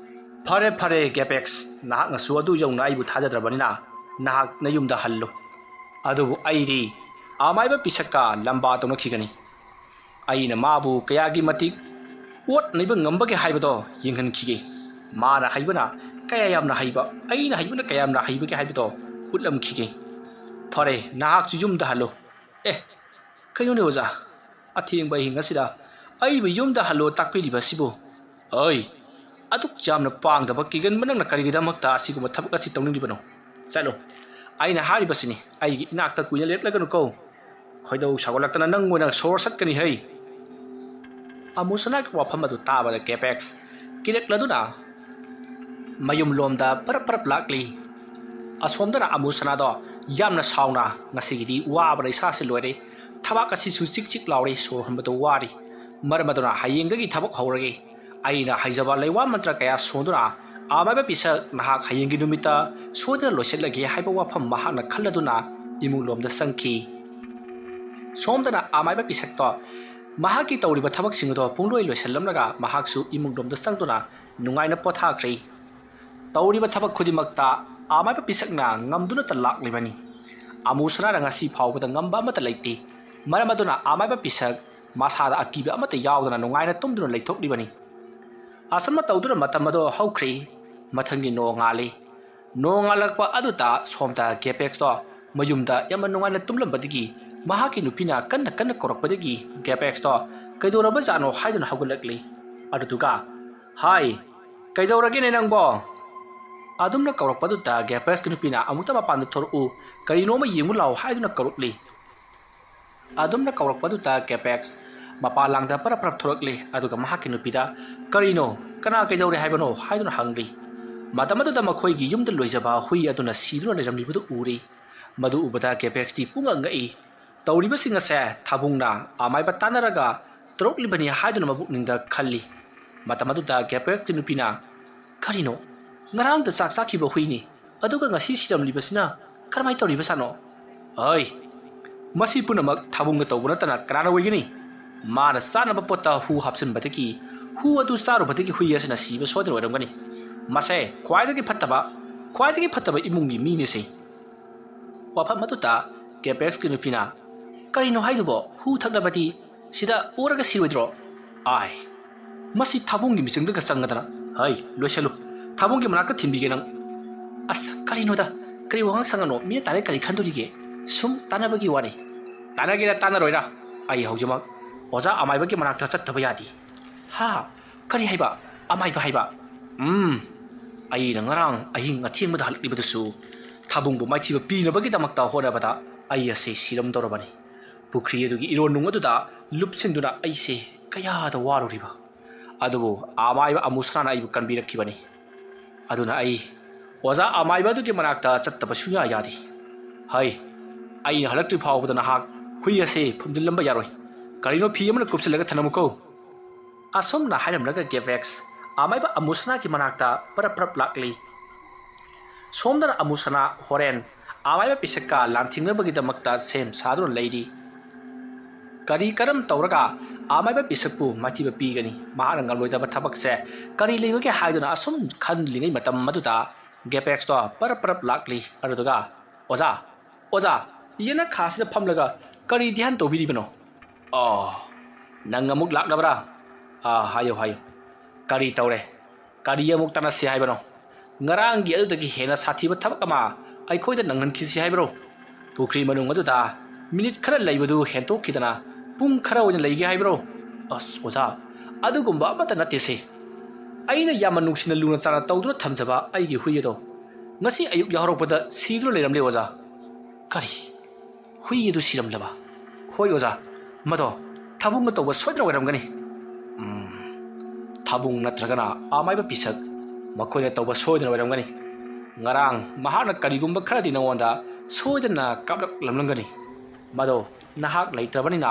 "ꯐꯔꯦ, ꯐꯔꯦ, ꯒꯦꯐꯦꯛꯁ, ꯅꯍꯥꯛꯅꯁꯨ ꯑꯗꯨ ꯌꯧꯅ ꯑꯩꯕꯨ ꯊꯥꯖꯗ꯭ꯔꯕꯅꯤꯅ ꯅꯍꯥꯛ ꯅꯌꯨꯝꯗ ꯍꯜꯂꯨ꯫ ꯑꯗꯨꯕꯨ ꯑꯩꯗꯤ ꯑꯃꯥꯏꯕ ꯄꯤꯁꯛꯀ ꯂꯝꯕꯥ ꯇꯧꯅꯈꯤꯒꯅꯤ꯫ ꯑꯩꯅ ꯃꯥꯕꯨ ꯀꯌꯥꯒꯤ ꯃꯇꯤꯛ ꯑꯣꯠ ꯅꯩꯕ ꯉꯝꯕꯒꯦ ꯍꯥꯏꯕꯗꯣ ꯌꯦꯡꯍꯟꯈꯤꯒꯦ꯫ ꯃꯥꯅ ꯍꯩꯕꯅ ꯀꯌꯥ ꯌꯥꯝꯅ ꯍꯩꯕ, ꯑꯩꯅ ꯍꯩꯕꯅ ꯀꯌꯥ ꯌꯥꯝꯅ ꯍꯩꯕꯒꯦ ꯍꯥꯏꯕꯗꯣ ꯎꯠꯂꯝꯈꯤꯒꯦ꯫ ꯐꯔꯦ, ꯅꯍꯥꯛꯁꯨ ꯌꯨꯝꯗ ꯍꯜꯂꯨ"꯫ "ꯑꯦ, ꯀꯩꯅꯣꯅꯦ ꯑꯣꯖꯥ? ꯑꯊꯦꯡꯕ ꯑꯍꯤꯡ ꯑꯁꯤꯗ ꯑꯩꯕꯨ ꯌꯨꯝꯗ ꯍꯜꯂꯣ ꯇꯥꯛꯄꯤꯔꯤꯕ ꯑꯁꯤꯕꯨ? ꯑꯩ, ꯑꯗꯨꯛ ꯌꯥꯝꯅ ꯄꯥꯡꯗꯕ, ꯀꯤꯒꯟꯕ ꯅꯪꯅ ꯀꯔꯤꯒꯤꯗꯃꯛꯇ ꯑꯁꯤꯒꯨꯝꯕ ꯊꯕꯛ ꯑꯁꯤ ꯇꯧꯅꯤꯡꯂꯤꯕꯅꯣ? ꯆꯠꯂꯣ꯫ ꯑꯩꯅ ꯍꯥꯏꯔꯤꯕꯁꯤꯅꯤ, ꯑꯩꯒꯤ ꯏꯅꯥꯛꯇ ꯀꯨꯏꯅ ꯂꯦꯞꯂꯒꯅꯨꯀꯣ꯫ ꯈꯣꯏꯗꯧ ꯁꯥꯎꯒꯠꯂꯛꯇꯅ ꯅꯪ ꯑꯣꯏꯅ ꯁꯣꯔ ꯁꯠꯀꯅꯤ ꯍꯩ"꯫ ꯑꯃꯨꯁꯅꯥꯒꯤ ꯋꯥꯐꯝ ꯑꯗꯨ ꯇꯥꯕꯗ ꯒꯦꯄꯦꯛꯁ ꯀꯤꯔꯛꯂꯗꯨꯅ ꯃꯌꯨꯝꯂꯣꯝꯗ ꯄꯔꯞ ꯄꯔꯞ ꯂꯥꯛꯂꯤ꯫ ꯑꯁꯣꯝꯗꯅ ꯑꯃꯨꯁꯅꯥꯗꯣ ꯌꯥꯝꯅ ꯁꯥꯎꯅ, "ꯉꯁꯤꯒꯤꯗꯤ ꯋꯥꯕꯅ ꯏꯁꯥꯁꯤ ꯂꯣꯏꯔꯦ, ꯊꯕꯥꯛ ꯑꯁꯤꯁꯨ ꯆꯤꯛ ꯆꯤꯛ ꯂꯥꯎꯔꯦ, ꯁꯣꯔ ꯍꯣꯟꯕꯗ ꯋꯥꯔꯤ꯫ ꯃꯔꯝ ꯑꯗꯨꯅ ꯍꯌꯦꯡꯗꯒꯤ ꯊꯕꯛ ꯍꯧꯔꯒꯦ꯫ ꯑꯩꯅ ꯍꯩꯖꯕ ꯂꯩꯋꯥ ꯃꯟꯇ꯭ꯔ ꯀꯌꯥ ꯁꯣꯟꯗꯨꯅ ꯑꯃꯥꯏꯕ ꯄꯤꯁꯛ ꯅꯍꯥꯛ ꯍꯌꯦꯡꯒꯤ ꯅꯨꯃꯤꯠꯇ ꯁꯣꯏꯗꯅ ꯂꯣꯏꯁꯤꯜꯂꯒꯦ" ꯍꯥꯏꯕ ꯋꯥꯐꯝ ꯃꯍꯥꯛꯅ ꯈꯜꯂꯗꯨꯅ ꯏꯃꯨꯡꯂꯣꯝꯗ ꯆꯪꯈꯤ꯫ ꯁꯣꯝꯗꯅ ꯑꯃꯥꯏꯕ ꯄꯤꯁꯛꯇꯣ ꯃꯍꯥꯛꯀꯤ ꯇꯧꯔꯤꯕ ꯊꯕꯛꯁꯤꯡ ꯑꯗꯣ ꯄꯨꯡꯂꯣꯏ ꯂꯣꯏꯁꯤꯜꯂꯝꯂꯒ ꯃꯍꯥꯛꯁꯨ ꯏꯃꯨꯡꯂꯣꯝꯗ ꯆꯪꯗꯨꯅ ꯅꯨꯡꯉꯥꯏꯅ ꯄꯣꯊꯥꯈ꯭ꯔꯦ꯫ ꯇꯧꯔꯤꯕ ꯊꯕꯛ ꯈꯨꯗꯤꯡꯃꯛꯇ ꯑꯃꯥꯏꯕ ꯄꯤꯁꯛꯅ ꯉꯝꯗꯨꯅꯇ ꯂꯥꯛꯂꯤꯕꯅꯤ꯫ ꯑꯃꯨ ꯁꯅꯥꯅ ꯉꯁꯤ ꯐꯥꯎꯕꯗ ꯉꯝꯕ ꯑꯃꯠꯇ ꯂꯩꯇꯦ꯫ ꯃꯔꯝ ꯑꯗꯨꯅ ꯑꯃꯥꯏꯕ ꯄꯤꯁꯛ ꯃꯁꯥꯗ ꯑꯀꯤꯕ ꯑꯃꯠꯇ ꯌꯥꯎꯗꯅ ꯅꯨꯡꯉꯥꯏꯅ ꯇꯨꯝꯗꯨꯅ ꯂꯩꯊꯣꯛꯂꯤꯕꯅꯤ꯫ ꯑꯁꯨꯝꯅ ꯇꯧꯗꯨꯅ ꯃꯇꯝ ꯑꯗꯣ ꯍꯧꯈ꯭ꯔꯦ꯫ ꯃꯊꯪꯒꯤ ꯅꯣꯡꯉꯥꯜꯂꯤ꯫ ꯅꯣꯡꯉꯥꯜꯂꯛꯄ ꯑꯗꯨꯗ ꯁꯣꯝꯗ ꯒꯦꯄꯦꯛꯁꯇꯣ ꯃꯌꯨꯝꯗ ꯌꯥꯝꯅ ꯅꯨꯡꯉꯥꯏꯅ ꯇꯨꯝꯂꯝꯕꯗꯒꯤ ꯃꯍꯥꯛꯀꯤ ꯅꯨꯄꯤꯅ ꯀꯟꯅ ꯀꯟꯅ ꯀꯧꯔꯛꯄꯗꯒꯤ ꯒꯦꯄꯦꯛꯁꯇꯣ ꯀꯩꯗꯧꯔꯕꯖꯥꯠꯅꯣ ꯍꯥꯏꯗꯨꯅ ꯍꯧꯒꯠꯂꯛꯂꯤ꯫ ꯑꯗꯨꯗꯨꯒ, "ꯍꯥꯏ, ꯀꯩꯗꯧꯔꯒꯦꯅꯦ ꯅꯪꯕꯣ?" ꯑꯗꯨꯝꯅ ꯀꯧꯔꯛꯄꯗꯨꯗ ꯒꯦꯄꯦꯛꯁꯀꯤ ꯅꯨꯄꯤꯅ, "ꯑꯃꯨꯛꯇ ꯃꯄꯥꯟꯗ ꯊꯣꯔꯛꯎ, ꯀꯔꯤꯅꯣꯃ ꯌꯦꯡꯉꯨ ꯂꯥꯎ" ꯍꯥꯏꯗꯨꯅ ꯀꯧꯔꯛꯂꯤ꯫ ꯑꯗꯨꯝꯅ ꯀꯧꯔꯛꯄꯗꯨꯗ ꯒꯦꯄꯦꯛꯁ ꯃꯄꯥꯟ ꯂꯥꯡꯗ ꯄꯔꯞ ꯄꯔꯞ ꯊꯣꯔꯛꯂꯤ꯫ ꯑꯗꯨꯒ ꯃꯍꯥꯛꯀꯤ ꯅꯨꯄꯤꯗ, "ꯀꯔꯤꯅꯣ? ꯀꯅꯥ ꯀꯩꯗꯧꯔꯦ ꯍꯥꯏꯕꯅꯣ?" ꯍꯥꯏꯗꯨꯅ ꯍꯪꯂꯤ꯫ ꯃꯇꯝ ꯑꯗꯨꯗ ꯃꯈꯣꯏꯒꯤ ꯌꯨꯝꯗ ꯂꯣꯏꯖꯕ ꯍꯨꯏ ꯑꯗꯨꯅ ꯁꯤꯗꯨꯅ ꯂꯩꯔꯝꯂꯤꯕꯗꯨ ꯎꯔꯤ꯫ ꯃꯗꯨ ꯎꯕꯗ ꯒꯦꯄꯦꯛꯁꯇꯤ ꯄꯨꯡꯉꯛ ꯉꯛꯏ꯫ ꯇꯧꯔꯤꯕꯁꯤꯡ ꯑꯁꯦ ꯊꯥꯕꯨꯡꯅ ꯑꯃꯥꯏꯕ ꯇꯥꯟꯅꯔꯒ ꯇꯧꯔꯛꯂꯤꯕꯅꯤ ꯍꯥꯏꯗꯨꯅ ꯃꯄꯨꯛꯅꯤꯡꯗ ꯈꯜꯂꯤ꯫ ꯃꯇꯝ ꯑꯗꯨꯗ ꯒꯦꯄꯦꯛꯁꯀꯤ ꯅꯨꯄꯤꯅ, "ꯀꯔꯤꯅꯣ? ꯉꯔꯥꯡꯗ ꯆꯥꯛ ꯆꯥꯈꯤꯕ ꯍꯨꯏꯅꯤ, ꯑꯗꯨꯒ ꯉꯁꯤ ꯁꯤꯔꯝꯂꯤꯕꯁꯤꯅ ꯀꯔꯝꯍꯥꯏꯅ ꯇꯧꯔꯤꯕꯖꯥꯠꯅꯣ? ꯍꯣꯏ, ꯃꯁꯤ ꯄꯨꯝꯅꯃꯛ ꯊꯥꯕꯨꯡꯅ ꯇꯧꯕ ꯅꯠꯇꯅ ꯀꯅꯥꯅ ꯑꯣꯏꯒꯅꯤ? ꯃꯥꯅ ꯆꯥꯅꯕ ꯄꯣꯠꯇ ꯍꯨ ꯍꯥꯞꯆꯤꯟꯕꯗꯒꯤ ꯍꯨ ꯑꯗꯨ ꯆꯥꯔꯨꯕꯗꯒꯤ ꯍꯨꯏ ꯑꯁꯤꯅ ꯁꯤꯕ ꯁꯣꯏꯗꯅ ꯑꯣꯏꯔꯝꯒꯅꯤ꯫ ꯃꯁꯦ ꯈ꯭ꯋꯥꯏꯗꯒꯤ ꯐꯠꯇꯕ, ꯈ꯭ꯋꯥꯏꯗꯒꯤ ꯐꯠꯇꯕ ꯏꯃꯨꯡꯒꯤ ꯃꯤꯅꯤ ꯁꯤ꯫" ꯋꯥꯐꯝ ꯑꯗꯨꯗ ꯒꯦꯄꯦꯛꯁꯀꯤ ꯅꯨꯄꯤꯅ, "ꯀꯔꯤꯅꯣ ꯍꯥꯏꯗꯨꯕꯣ? ꯍꯨ ꯊꯛꯅꯕꯗꯤ ꯁꯤꯗ ꯑꯣꯔꯒ ꯁꯤꯔꯣꯏꯗ꯭ꯔꯣ? ꯑꯥꯏ, ꯃꯁꯤ ꯊꯥꯕꯨꯡꯒꯤ ꯃꯤꯆꯪꯗꯒ ꯆꯪꯉꯗꯅ꯫ ꯍꯩ, ꯂꯣꯏꯁꯜꯂꯨ, ꯊꯥꯕꯨꯡꯒꯤ ꯃꯅꯥꯛꯇ ꯊꯤꯟꯕꯤꯒꯦ ꯅꯪ꯫ ꯑꯁ, ꯀꯔꯤꯅꯣꯗ, ꯀꯔꯤ ꯋꯥꯉꯥꯡ ꯁꯉꯥꯡꯅꯣ? ꯃꯤꯅ ꯇꯥꯔꯦ ꯀꯔꯤ ꯈꯟꯗꯣꯔꯤꯒꯦ? ꯁꯨꯝ ꯇꯥꯟꯅꯕꯒꯤ ꯋꯥꯅꯤ꯫ ꯇꯥꯟꯅꯒꯦꯔꯥ ꯇꯥꯟꯅꯔꯣꯏꯔꯥ, ꯑꯩ ꯍꯧꯖꯤꯛꯃꯛ ꯑꯣꯖꯥ ꯑꯃꯥꯏꯕꯒꯤ ꯃꯅꯥꯛꯇ ꯆꯠꯇꯕ ꯌꯥꯗꯦ꯫" "ꯍꯥ? ꯀꯔꯤ ꯍꯥꯏꯕ? ꯑꯃꯥꯏꯕ ꯍꯥꯏꯕ?" "ꯎꯝ, ꯑꯩꯅ ꯉꯔꯥꯡ ꯑꯍꯤꯡ ꯑꯊꯦꯡꯕꯗ ꯍꯜꯂꯛꯂꯤꯕꯗꯨꯁꯨ ꯊꯥꯕꯨꯡꯕꯨ ꯃꯥꯏꯊꯤꯕ ꯄꯤꯅꯕꯒꯤꯗꯃꯛꯇ ꯍꯣꯠꯅꯕꯗ ꯑꯩ ꯑꯁꯤ ꯁꯤꯔꯝꯗꯧꯔꯕꯅꯤ꯫ ꯄꯨꯈ꯭ꯔꯤ ꯑꯗꯨꯒꯤ ꯏꯔꯣꯟꯅꯨꯡ ꯑꯗꯨꯗ ꯂꯨꯞꯁꯤꯟꯗꯨꯅ ꯑꯩꯁꯦ ꯀꯌꯥꯗ ꯋꯥꯔꯨꯔꯤꯕ꯫ ꯑꯗꯨꯕꯨ ꯑꯃꯥꯏꯕ ꯑꯃꯨꯁꯅꯥꯅ ꯑꯩꯕꯨ ꯀꯟꯕꯤꯔꯛꯈꯤꯕꯅꯤ꯫ ꯑꯗꯨꯅ ꯑꯩ ꯑꯣꯖꯥ ꯑꯃꯥꯏꯕ ꯑꯗꯨꯒꯤ ꯃꯅꯥꯛꯇ ꯆꯠꯇꯕ ꯁꯨꯡꯌꯥ ꯌꯥꯗꯦ꯫ ꯍꯩ, ꯑꯩꯅ ꯍꯜꯂꯛꯇ꯭ꯔꯤ ꯐꯥꯎꯕꯗ ꯅꯍꯥꯛ ꯍꯨꯏ ꯑꯁꯦ ꯐꯨꯝꯖꯤꯜꯂꯝꯕ ꯌꯥꯔꯣꯏ꯫ ꯀꯔꯤꯅꯣ ꯐꯤ ꯑꯃꯅ ꯀꯨꯞꯁꯤꯜꯂꯒ ꯊꯅꯝꯃꯨꯀꯣ꯫" ꯑꯁꯨꯝꯅ ꯍꯥꯏꯔꯝꯂꯒ ꯒꯦꯕꯦꯛꯁ ꯑꯃꯥꯏꯕ ꯑꯃꯨꯁꯅꯥꯒꯤ ꯃꯅꯥꯛꯇ ꯄꯔꯞ ꯄꯔꯞ ꯂꯥꯛꯂꯤ꯫ ꯁꯣꯝꯗꯅ ꯑꯃꯨꯁꯅꯥ ꯍꯣꯔꯦꯟ ꯑꯃꯥꯏꯕ ꯄꯤꯁꯛꯀ ꯂꯥꯟꯊꯦꯡꯅꯕꯒꯤꯗꯃꯛꯇ ꯁꯦꯝ ꯁꯥꯗꯨꯅ ꯂꯩꯔꯤ꯫ ꯀꯔꯤ ꯀꯔꯝ ꯇꯧꯔꯒ ꯑꯃꯥꯏꯕ ꯄꯤꯁꯛꯄꯨ ꯃꯥꯏꯊꯤꯕ ꯄꯤꯒꯅꯤ? ꯃꯍꯥꯛꯅ ꯉꯝꯂꯣꯏꯗꯕ ꯊꯕꯛꯁꯦ ꯀꯔꯤ ꯂꯩꯕꯒꯦ ꯍꯥꯏꯗꯨꯅ ꯑꯁꯨꯝ ꯈꯜꯂꯤꯉꯩ ꯃꯇꯝ ꯑꯗꯨꯗ ꯒꯦꯄꯦꯛꯁꯇꯣ ꯄꯔꯞ ꯄꯔꯞ ꯂꯥꯛꯂꯤ꯫ ꯑꯗꯨꯗꯨꯒ, "ꯑꯣꯖꯥ, ꯑꯣꯖꯥ, ꯌꯦꯅꯈꯥꯁꯤꯗ ꯐꯝꯂꯒ ꯀꯔꯤ ꯙ꯭ꯌꯥꯟ ꯇꯧꯕꯤꯔꯤꯕꯅꯣ?" "ꯑꯣ, ꯅꯪ ꯑꯃꯨꯛ ꯂꯥꯛꯂꯕ꯭ꯔꯥ? ꯑꯥ, ꯍꯥꯏꯌꯨ, ꯍꯥꯏꯌꯨ꯫ ꯀꯔꯤ ꯇꯧꯔꯦ? ꯀꯔꯤ ꯑꯃꯨꯛ ꯇꯥꯟꯅꯁꯤ ꯍꯥꯏꯕꯅꯣ? ꯉꯔꯥꯡꯒꯤ ꯑꯗꯨꯗꯒꯤ ꯍꯦꯟꯅ ꯁꯥꯊꯤꯕ ꯊꯕꯛ ꯑꯃ ꯑꯩꯈꯣꯏꯗ ꯅꯪꯍꯟꯈꯤꯁꯤ ꯍꯥꯏꯕ꯭ꯔꯣ? ꯄꯨꯈ꯭ꯔꯤ ꯃꯅꯨꯡ ꯑꯗꯨꯗ ꯃꯤꯅꯤꯠ ꯈꯔ ꯂꯩꯕꯗꯨ ꯍꯦꯟꯇꯣꯛꯈꯤꯗꯅ ꯄꯨꯡ ꯈꯔ ꯑꯣꯏꯅ ꯂꯩꯒꯦ ꯍꯥꯏꯕ꯭ꯔꯣ?" "ꯑꯁ, ꯑꯣꯖꯥ, ꯑꯗꯨꯒꯨꯝꯕ ꯑꯃꯠꯇ ꯅꯠꯇꯦꯁꯦ꯫ ꯑꯩꯅ ꯌꯥꯝꯅ ꯅꯨꯡꯁꯤꯅ ꯂꯨꯅ ꯆꯥꯟꯅ ꯇꯧꯗꯨꯅ ꯊꯝꯖꯕ ꯑꯩꯒꯤ ꯍꯨꯏ ꯑꯗꯣ ꯉꯁꯤ ꯑꯌꯨꯛ ꯌꯥꯍꯧꯔꯛꯄꯗ ꯁꯤꯗꯨꯅ ꯂꯩꯔꯝꯂꯦ, ꯑꯣꯖꯥ꯫" "ꯀꯔꯤ? ꯍꯨꯏ ꯑꯗꯨ ꯁꯤꯔꯝꯂꯕ?" "ꯍꯣꯏ, ꯑꯣꯖꯥ, ꯃꯗꯣ ꯊꯥꯕꯨꯡꯅ ꯇꯧꯕ ꯁꯣꯏꯗꯅ ꯑꯣꯏꯔꯝꯒꯅꯤ꯫" "ꯎꯝ, ꯊꯥꯕꯨꯡ ꯅꯠꯇ꯭ꯔꯒꯅ ꯑꯃꯥꯏꯕ ꯄꯤꯁꯛ, ꯃꯈꯣꯏꯅ ꯇꯧꯕ ꯁꯣꯏꯗꯅ ꯑꯣꯏꯔꯝꯒꯅꯤ꯫ ꯉꯔꯥꯡ ꯃꯍꯥꯛꯅ ꯀꯔꯤꯒꯨꯝꯕ ꯈꯔꯗꯤ ꯅꯉꯣꯟꯗ ꯁꯣꯏꯗꯅ ꯀꯥꯞꯂꯛꯂꯝꯂꯝꯒꯅꯤ꯫ ꯃꯗꯣ ꯅꯍꯥꯛ ꯂꯩꯇ꯭ꯔꯕꯅꯤꯅ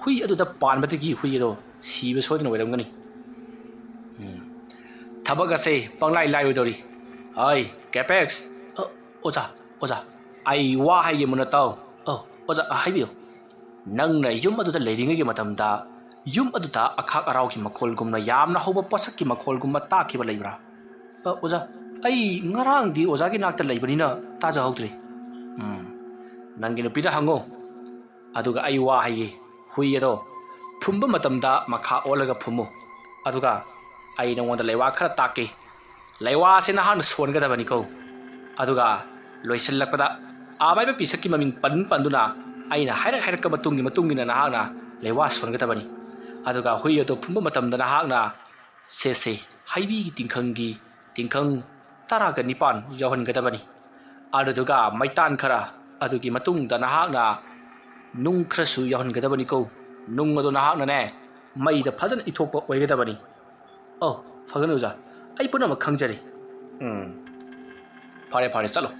ꯍꯨꯏ ꯑꯗꯨꯗ ꯄꯥꯟꯕꯗꯒꯤ ꯍꯨꯏ ꯑꯗꯣ ꯁꯤꯕ ꯁꯣꯏꯗꯅ ꯑꯣꯏꯔꯝꯒꯅꯤ꯫" "ꯎꯝ, ꯊꯕꯛ ꯑꯁꯦ ꯄꯪꯂꯥꯏ ꯂꯥꯏꯔꯣꯏꯗꯧꯔꯤ꯫ ꯑꯩ, ꯀꯦꯄꯦꯛꯁ꯫" "ꯑ, ꯑꯣꯖꯥ, ꯑꯣꯖꯥ, ꯑꯩ ꯋꯥ ꯍꯥꯏꯒꯦ ꯃꯨꯟꯅ ꯇꯥꯎ꯫" "ꯑ, ꯑꯣꯖꯥ, ꯍꯥꯏꯕꯤꯌꯨ꯫" "ꯅꯪꯅ ꯌꯨꯝ ꯑꯗꯨꯗ ꯂꯩꯔꯤꯉꯩꯒꯤ ꯃꯇꯝꯗ ꯌꯨꯝ ꯑꯗꯨꯗ ꯑꯈꯥꯛ ꯑꯔꯥꯎꯒꯤ ꯃꯈꯣꯜꯒꯨꯝꯅ ꯌꯥꯝꯅ ꯍꯧꯕ ꯄꯣꯠꯁꯛꯀꯤ ꯃꯈꯣꯜꯒꯨꯝꯕ ꯇꯥꯈꯤꯕ ꯂꯩꯕ꯭ꯔꯥ?" "ꯑ, ꯑꯣꯖꯥ, ꯑꯩ ꯉꯔꯥꯡꯗꯤ ꯑꯣꯖꯥꯒꯤ ꯅꯥꯛꯇ ꯂꯩꯕꯅꯤꯅ ꯇꯥꯖꯍꯧꯗ꯭ꯔꯦ꯫" "ꯎꯝ, ꯅꯪꯒꯤ ꯅꯨꯄꯤꯗ ꯍꯪꯉꯨ꯫ ꯑꯗꯨꯒ ꯑꯩ ꯋꯥ ꯍꯥꯏꯒꯦ, ꯍꯨꯏ ꯑꯗꯣ ꯐꯨꯝꯕ ꯃꯇꯝꯗ ꯃꯈꯥ ꯑꯣꯜꯂꯒ ꯐꯨꯝꯃꯨ꯫ ꯑꯗꯨꯒ ꯑꯩ ꯅꯉꯣꯟꯗ ꯂꯩꯋꯥ ꯈꯔ ꯇꯥꯛꯀꯦ꯫ ꯂꯩꯋꯥꯁꯦ ꯅꯍꯥꯛꯅ ꯁꯣꯟꯒꯗꯕꯅꯤꯀꯣ꯫ ꯑꯗꯨꯒ ꯂꯣꯏꯁꯤꯜꯂꯛꯄꯗ ꯑꯃꯥꯏꯕ ꯄꯤꯁꯛꯀꯤ ꯃꯃꯤꯡ ꯄꯟ ꯄꯟꯗꯨꯅ ꯑꯩꯅ ꯍꯥꯏꯔꯛ ꯍꯥꯏꯔꯛꯄ ꯃꯇꯨꯡꯒꯤ ꯃꯇꯨꯡ ꯏꯟꯅ ꯅꯍꯥꯛꯅ ꯂꯩꯋꯥ ꯁꯣꯟꯒꯗꯕꯅꯤ꯫ ꯑꯗꯨꯒ ꯍꯨꯏ ꯑꯗꯣ ꯐꯨꯝꯕ ꯃꯇꯝꯗ ꯅꯍꯥꯛꯅ ꯁꯦ ꯁꯦ ꯍꯩꯕꯤꯒꯤ ꯇꯤꯡꯈꯪꯒꯤ ꯇꯤꯡꯈꯪ ꯇꯔꯥꯒ ꯅꯤꯄꯥꯟ ꯌꯥꯎꯍꯟꯒꯗꯕꯅꯤ꯫ ꯑꯗꯨꯗꯨꯒ ꯃꯩꯇꯥꯟ ꯈꯔ, ꯑꯗꯨꯒꯤ ꯃꯇꯨꯡꯗ ꯅꯍꯥꯛꯅ ꯅꯨꯡ ꯈꯔꯁꯨ ꯌꯥꯎꯍꯟꯒꯗꯕꯅꯤꯀꯣ꯫ ꯅꯨꯡ ꯑꯗꯨ ꯅꯍꯥꯛꯅꯅꯦ, ꯃꯩꯗ ꯐꯖꯅ ꯏꯊꯣꯛꯄ ꯑꯣꯏꯒꯗꯕꯅꯤ꯫" "ꯑꯧ, ꯐꯒꯅꯤ ꯑꯣꯖꯥ, ꯑꯩ ꯄꯨꯝꯅꯃꯛ ꯈꯪꯖꯔꯤ꯫" "ꯎꯝ, ꯐꯔꯦ ꯐꯔꯦ, ꯆꯠꯂꯣ,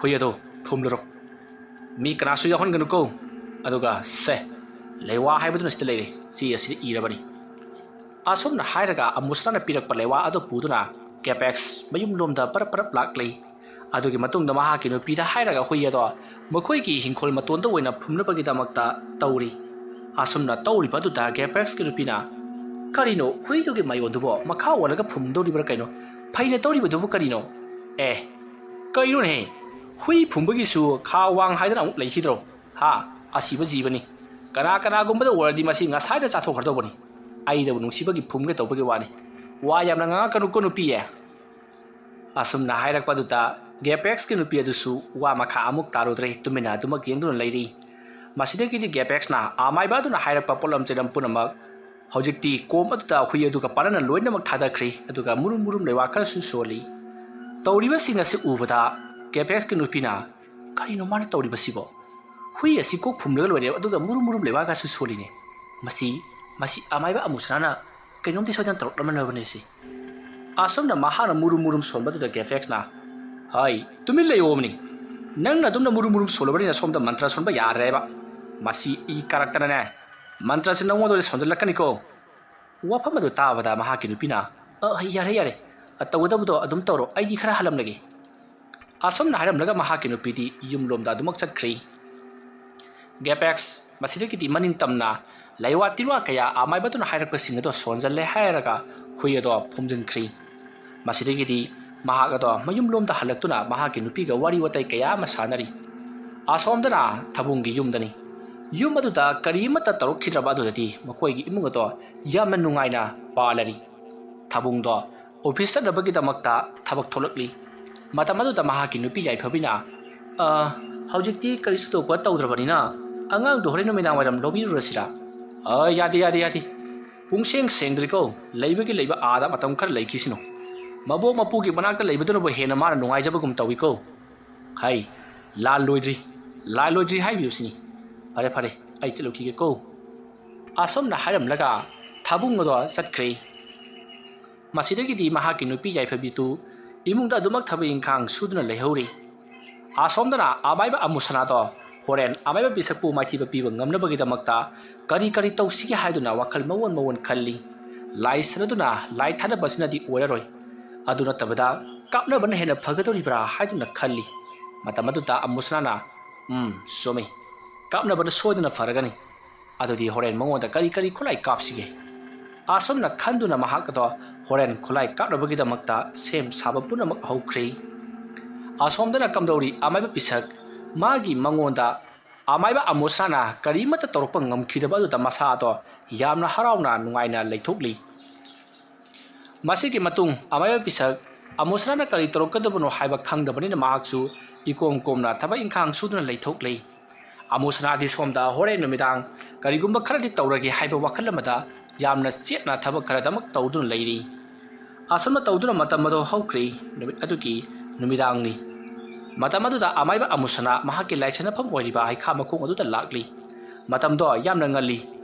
ꯍꯨꯏ ꯑꯗꯨ ꯐꯨꯝꯂꯨꯔꯣ꯫ ꯃꯤ ꯀꯅꯥꯁꯨ ꯌꯥꯎꯍꯟꯒꯅꯨꯀꯣ꯫ ꯑꯗꯨꯒ ꯁꯦ, ꯂꯩꯋꯥ ꯍꯥꯏꯕꯗꯨꯅ ꯁꯤꯗ ꯂꯩꯔꯦ, ꯆꯦ ꯑꯁꯤꯗ ꯏꯔꯕꯅꯤ꯫" ꯑꯁꯨꯝꯅ ꯍꯥꯏꯔꯒ ꯑꯃꯨꯁꯅꯥꯅ ꯄꯤꯔꯛꯄ ꯂꯩꯋꯥ ꯑꯗꯨ ꯄꯨꯗꯨꯅ ꯀꯦꯄꯦꯛꯁ ꯃꯌꯨꯝꯂꯣꯝꯗ ꯄꯔꯞ ꯄꯔꯞ ꯂꯥꯛꯂꯤ꯫ ꯑꯗꯨꯒꯤ ꯃꯇꯨꯡꯗ ꯃꯍꯥꯛꯀꯤ ꯅꯨꯄꯤꯗ ꯍꯥꯏꯔꯒ ꯍꯨꯏ ꯑꯗꯣ ꯃꯈꯣꯏꯒꯤ ꯍꯤꯡꯈꯣꯜ ꯃꯇꯣꯟꯗ ꯑꯣꯏꯅ ꯐꯨꯝꯅꯕꯒꯤꯗꯃꯛꯇ ꯇꯧꯔꯤ꯫ ꯑꯁꯨꯝꯅ ꯇꯧꯔꯤꯕ ꯑꯗꯨꯗ ꯒꯦꯄꯦꯛꯁꯀꯤ ꯅꯨꯄꯤꯅ, "ꯀꯔꯤꯅꯣ, ꯍꯨꯏꯗꯨꯒꯤ ꯃꯌꯣꯟꯗꯨꯕꯣ ꯃꯈꯥ ꯑꯣꯜꯂꯒ ꯐꯨꯝꯗꯧꯔꯤꯕ꯭ꯔꯥ ꯀꯩꯅꯣ? ꯐꯩꯅ ꯇꯧꯔꯤꯕꯗꯨꯕꯨ ꯀꯔꯤꯅꯣ? ꯑꯦ, ꯀꯩꯅꯣꯅꯦꯍꯦ? ꯍꯨꯏ ꯐꯨꯝꯕꯒꯤꯁꯨ ꯈꯥ ꯋꯥꯡ ꯍꯥꯏꯗꯅ ꯑꯃꯨꯛ ꯂꯩꯈꯤꯗ꯭ꯔꯣ? ꯍꯥ? ꯑꯁꯤꯕ ꯖꯤꯕꯅꯤ꯫ ꯀꯅꯥ ꯀꯅꯥꯒꯨꯝꯕꯗ ꯑꯣꯏꯔꯗꯤ ꯃꯁꯤ ꯉꯁꯥꯏꯗ ꯆꯥꯊꯣꯛꯈ꯭ꯔꯗꯧꯕꯅꯤ꯫ ꯑꯩꯗꯕꯨ ꯅꯨꯡꯁꯤꯕꯒꯤ ꯐꯨꯝꯒꯦ ꯇꯧꯕꯒꯤ ꯋꯥꯅꯤ꯫ ꯋꯥ ꯌꯥꯝꯅ ꯉꯥꯡꯉꯛꯀꯅꯨꯀꯣ, ꯅꯨꯄꯤꯌꯦ꯫" ꯑꯁꯨꯝꯅ ꯍꯥꯏꯔꯛꯄ ꯑꯗꯨꯗ ꯒꯦꯄꯦꯛꯁꯀꯤ ꯅꯨꯄꯤ ꯑꯗꯨꯁꯨ ꯋꯥ ꯃꯈꯥ ꯑꯃꯨꯛ ꯇꯥꯔꯨꯗ꯭ꯔꯦ, ꯇꯨꯃꯤꯟꯅ ꯑꯗꯨꯃꯛ ꯌꯦꯡꯗꯨꯅ ꯂꯩꯔꯤ꯫ ꯃꯁꯤꯗꯒꯤꯗꯤ ꯒꯦꯄꯦꯛꯁꯅ ꯑꯃꯥꯏꯕ ꯑꯗꯨꯅ ꯍꯥꯏꯔꯛꯄ ꯄꯣꯠꯂꯝ ꯆꯩꯂꯝ ꯄꯨꯝꯅꯃꯛ ꯍꯧꯖꯤꯛꯇꯤ ꯀꯣꯝ ꯑꯗꯨꯗ ꯍꯨꯏ ꯑꯗꯨꯒ ꯄꯥꯅꯅ ꯂꯣꯏꯅꯃꯛ ꯊꯥꯗꯈ꯭ꯔꯤ, ꯑꯗꯨꯒ ꯃꯨꯔꯨꯝ ꯃꯨꯔꯨꯝ ꯂꯩꯋꯥ ꯈꯔꯁꯨ ꯁꯣꯜꯂꯤ꯫ ꯇꯧꯔꯤꯕꯁꯤꯡ ꯑꯁꯤ ꯎꯕꯗ ꯒꯦꯄꯦꯛꯁꯀꯤ ꯅꯨꯄꯤꯅ, "ꯀꯔꯤꯅꯣ ꯃꯥꯅ ꯇꯧꯔꯤꯕꯁꯤꯕꯣ? ꯍꯨꯏ ꯑꯁꯤ ꯀꯣꯛ ꯐꯨꯝꯂꯒ ꯂꯣꯏꯔꯦ, ꯑꯗꯨꯒ ꯃꯨꯔꯨꯝ ꯃꯨꯔꯨꯝ ꯂꯩꯋꯥꯒꯁꯨ ꯁꯣꯜꯂꯤꯅꯦ꯫ ꯃꯁꯤ, ꯃꯁꯤ ꯑꯃꯥꯏꯕ ꯑꯃꯨꯁꯅꯥꯅ ꯀꯩꯅꯣꯝꯗꯤ ꯁꯣꯏꯗꯅ ꯇꯧꯔꯛꯂꯝꯃꯅꯕꯅꯦ ꯁꯤ꯫" ꯑꯁꯨꯝꯅ ꯃꯍꯥꯛꯅ ꯃꯨꯔꯨꯝ ꯃꯨꯔꯨꯝ ꯁꯣꯟꯕꯗꯨꯗ ꯒꯦꯐꯦꯛꯁꯅ, "ꯍꯩ, ꯇꯨꯃꯤꯟ ꯂꯩꯌꯣ ꯑꯃꯅꯤ꯫ ꯅꯪꯅ ꯑꯗꯨꯝꯅ ꯃꯨꯔꯨꯝ ꯃꯨꯔꯨꯝ ꯁꯣꯜꯂꯕꯅꯤꯅ ꯁꯣꯝꯗ ꯃꯟꯇ꯭ꯔ ꯁꯣꯟꯕ ꯌꯥꯗ꯭ꯔꯦꯕ꯫ ꯃꯁꯤ ꯏ ꯀꯥꯔꯛꯇꯅꯅꯦ, ꯃꯟꯇ꯭ꯔꯁꯦ ꯅꯉꯣꯟꯗ ꯑꯣꯏꯅ ꯁꯣꯟꯖꯜꯂꯛꯀꯅꯤꯀꯣ꯫" ꯋꯥꯐꯝ ꯑꯗꯨ ꯇꯥꯕꯗ ꯃꯍꯥꯛꯀꯤ ꯅꯨꯄꯤꯅ, "ꯑ, ꯌꯥꯔꯦ, ꯌꯥꯔꯦ꯫ ꯑ, ꯇꯧꯒꯗꯕꯗꯣ ꯑꯗꯨꯝ ꯇꯧꯔꯣ꯫ ꯑꯩꯗꯤ ꯈꯔ ꯍꯜꯂꯝꯂꯒꯦ꯫" ꯑꯁꯨꯝꯅ ꯍꯥꯏꯔꯝꯂꯒ ꯃꯍꯥꯛꯀꯤ ꯅꯨꯄꯤꯗꯤ ꯌꯨꯝꯂꯣꯝꯗ ꯑꯗꯨꯃꯛ ꯆꯠꯈ꯭ꯔꯤ꯫ ꯒꯦꯄꯦꯛꯁ ꯃꯁꯤꯗꯒꯤꯗꯤ ꯃꯅꯤꯡ ꯇꯝꯅ ꯂꯩꯋꯥ ꯇꯤꯟꯋꯥ ꯀꯌꯥ ꯑꯃꯥꯏꯕꯗꯨꯅ ꯍꯥꯏꯔꯛꯄꯁꯤꯡ ꯑꯗꯣ ꯁꯣꯟꯖꯜꯂꯦ ꯍꯥꯏꯔꯒ ꯍꯨꯏ ꯑꯗꯣ ꯐꯨꯝꯖꯤꯟꯈ꯭ꯔꯤ꯫ ꯃꯁꯤꯗꯒꯤꯗꯤ ꯃꯍꯥꯛ ꯑꯗꯣ ꯃꯌꯨꯝꯂꯣꯝꯗ ꯍꯜꯂꯛꯇꯨꯅ ꯃꯍꯥꯛꯀꯤ ꯅꯨꯄꯤꯒ ꯋꯥꯔꯤ ꯋꯥꯇꯥꯏ ꯀꯌꯥ ꯑꯃ ꯁꯥꯟꯅꯔꯤ꯫ ꯑꯁꯣꯝꯗꯅ ꯊꯕꯨꯡꯒꯤ ꯌꯨꯝꯗꯅꯤ꯫ ꯌꯨꯝ ꯑꯗꯨꯗ ꯀꯔꯤ ꯑꯃꯠꯇ ꯇꯧꯔꯛꯈꯤꯗ꯭ꯔꯕ ꯑꯗꯨꯗꯗꯤ ꯃꯈꯣꯏꯒꯤ ꯏꯃꯨꯡ ꯑꯗꯣ ꯌꯥꯝꯅ ꯅꯨꯡꯉꯥꯏꯅ ꯄꯥꯜꯂꯔꯤ꯫ ꯊꯕꯨꯡꯗꯣ ꯑꯣꯐꯤꯁ ꯆꯠꯅꯕꯒꯤꯗꯃꯛꯇ ꯊꯕꯛ ꯊꯣꯛꯂꯛꯂꯤ꯫ ꯃꯇꯝ ꯑꯗꯨꯗ ꯃꯍꯥꯛꯀꯤ ꯅꯨꯄꯤ ꯌꯥꯏꯐꯕꯤꯅ, "ꯑ, ꯍꯧꯖꯤꯛꯇꯤ ꯀꯔꯤꯁꯨ ꯊꯣꯏꯗꯣꯛꯄ ꯇꯧꯗ꯭ꯔꯕꯅꯤꯅ ꯑꯉꯥꯡꯗꯣ ꯍꯣꯔꯦꯟ ꯅꯨꯃꯤꯗꯥꯡ ꯋꯥꯏꯔꯝ ꯂꯧꯕꯤꯔꯨꯔꯁꯤꯔꯥ?" "ꯑ, ꯌꯥꯗꯦ, ꯌꯥꯗꯦ, ꯌꯥꯗꯦ꯫ ꯄꯨꯡꯁꯦꯡ ꯁꯦꯡꯗ꯭ꯔꯤꯀꯣ꯫ ꯂꯩꯕꯒꯤ ꯂꯩꯕ ꯑꯥꯗ ꯃꯇꯝ ꯈꯔ ꯂꯩꯈꯤꯁꯤꯅꯨ꯫ ꯃꯕꯣꯛ ꯃꯄꯨꯒꯤ ꯃꯅꯥꯛꯇ ꯂꯩꯕꯗꯨꯅꯕꯨ ꯍꯦꯟꯅ ꯃꯥꯅ ꯅꯨꯡꯉꯥꯏꯖꯕꯒꯨꯝ ꯇꯧꯏꯀꯣ꯫ ꯍꯩ, ꯂꯥꯜ ꯂꯣꯏꯗ꯭ꯔꯤ, ꯂꯥꯜ ꯂꯣꯏꯗ꯭ꯔꯤ ꯍꯥꯏꯕꯤꯌꯨ ꯁꯤꯅꯤ꯫ ꯐꯔꯦ, ꯐꯔꯦ, ꯑꯩ ꯆꯠꯂꯨꯈꯤꯒꯦꯀꯣ꯫" ꯑꯁꯨꯝꯅ ꯍꯥꯏꯔꯝꯂꯒ ꯊꯕꯨꯡ ꯑꯗꯣ ꯆꯠꯈ꯭ꯔꯦ꯫ ꯃꯁꯤꯗꯒꯤꯗꯤ ꯃꯍꯥꯛꯀꯤ ꯅꯨꯄꯤ ꯌꯥꯏꯐꯕꯤꯗꯨ ꯏꯃꯨꯡꯗ ꯑꯗꯨꯃꯛ ꯊꯕꯛ ꯏꯪꯈꯥꯡ ꯁꯨꯗꯨꯅ ꯂꯩꯍꯧꯔꯤ꯫ ꯑꯁꯣꯝꯗꯅ ꯑꯃꯥꯏꯕ ꯑꯃꯨꯁꯅꯥꯗꯣ ꯍꯣꯔꯦꯟ ꯑꯃꯥꯏꯕ ꯕꯤꯁꯛꯄꯨ ꯃꯥꯏꯊꯤꯕ ꯄꯤꯕ ꯉꯝꯅꯕꯒꯤꯗꯃꯛꯇ ꯀꯔꯤ ꯀꯔꯤ ꯇꯧꯁꯤꯒꯦ ꯍꯥꯏꯗꯨꯅ ꯋꯥꯈꯜ ꯃꯑꯣꯟ ꯃꯑꯣꯟ ꯈꯜꯂꯤ꯫ ꯂꯥꯏ ꯁꯥꯟꯅꯗꯨꯅ ꯂꯥꯏ ꯊꯥꯗꯕꯁꯤꯅꯗꯤ ꯑꯣꯏꯔꯔꯣꯏ꯫ ꯑꯗꯨ ꯅꯠꯇꯕꯗ ꯀꯥꯞꯅꯕꯅ ꯍꯦꯟꯅ ꯐꯒꯗꯧꯔꯤꯕ꯭ꯔꯥ ꯍꯥꯏꯗꯨꯅ ꯈꯜꯂꯤ꯫ ꯃꯇꯝ ꯑꯗꯨꯗ ꯑꯃꯨꯁꯅꯥꯅ, "ꯎꯝ, ꯆꯨꯝꯃꯤ꯫ ꯀꯥꯞꯅꯕꯅ ꯁꯣꯏꯗꯅ ꯐꯔꯒꯅꯤ꯫ ꯑꯗꯨꯗꯤ ꯍꯣꯔꯦꯟ ꯃꯉꯣꯟꯗ ꯀꯔꯤ ꯀꯔꯤ ꯈꯨꯠꯂꯥꯏ ꯀꯥꯞꯁꯤꯒꯦ? ꯑꯁꯨꯝꯅ ꯈꯟꯗꯨꯅ ꯃꯍꯥꯛ ꯑꯗꯣ ꯍꯣꯔꯦꯟ ꯈꯨꯠꯂꯥꯏ ꯀꯥꯞꯅꯕꯒꯤꯗꯃꯛꯇ ꯁꯦꯝ ꯁꯥꯕ ꯄꯨꯝꯅꯃꯛ ꯍꯧꯈ꯭ꯔꯦ꯫ ꯑꯁꯣꯝꯗꯅ ꯀꯝꯗꯧꯔꯤ? ꯑꯃꯥꯏꯕ ꯄꯤꯁꯛ ꯃꯥꯒꯤ ꯃꯉꯣꯟꯗ ꯑꯃꯥꯏꯕ ꯑꯃꯨꯁꯅꯥꯅ ꯀꯔꯤꯃꯠꯇ ꯇꯧꯔꯛꯄ ꯉꯝꯈꯤꯗꯕ ꯑꯗꯨꯗ ꯃꯁꯥ ꯑꯗꯣ ꯌꯥꯝꯅ ꯍꯔꯥꯎꯅ ꯅꯨꯡꯉꯥꯏꯅ ꯂꯩꯊꯣꯛꯂꯤ꯫ ꯃꯁꯤꯒꯤ ꯃꯇꯨꯡ ꯑꯃꯥꯏꯕ ꯄꯤꯁꯛ ꯑꯃꯨꯁꯅꯥꯅ ꯀꯔꯤ ꯇꯧꯔꯛꯀꯗꯕꯅꯣ ꯍꯥꯏꯕ ꯈꯪꯗꯕꯅꯤꯅ ꯃꯍꯥꯛꯁꯨ ꯏꯀꯣꯝ ꯀꯣꯝꯅ ꯊꯕꯛ ꯏꯪꯈꯥꯡ ꯁꯨꯗꯨꯅ ꯂꯩꯊꯣꯛꯂꯤ꯫ ꯑꯃꯨꯁꯅꯥꯗꯤ ꯁꯣꯝꯗ ꯍꯣꯔꯦꯟ ꯅꯨꯃꯤꯗꯥꯡ ꯀꯔꯤꯒꯨꯝꯕ ꯈꯔꯗꯤ ꯇꯧꯔꯒꯦ ꯍꯥꯏꯕ ꯋꯥꯈꯜ ꯑꯃꯗ ꯌꯥꯝꯅ ꯆꯦꯠꯅ ꯊꯕꯛ ꯈꯔꯗꯃꯛ ꯇꯧꯗꯨꯅ ꯂꯩꯔꯤ꯫ ꯑꯁꯨꯝꯅ ꯇꯧꯗꯨꯅ ꯃꯇꯝ ꯑꯗꯨ ꯍꯧꯈ꯭ꯔꯦ꯫ ꯅꯨꯃꯤꯠ ꯑꯗꯨꯒꯤ ꯅꯨꯃꯤꯗꯥꯡꯅꯤ꯫ ꯃꯇꯝ ꯑꯗꯨꯗ ꯑꯃꯥꯏꯕ ꯑꯃꯨꯁꯅꯥ ꯃꯍꯥꯛꯀꯤ ꯂꯥꯏꯁꯥꯟꯅꯐꯝ ꯑꯣꯏꯔꯤꯕ ꯍꯩꯈꯥ ꯃꯈꯣꯡ ꯑꯗꯨꯗ ꯂꯥꯛꯂꯤ꯫ ꯃꯇꯝꯗꯣ ꯌꯥꯝꯅ ꯉꯜꯂꯤ꯫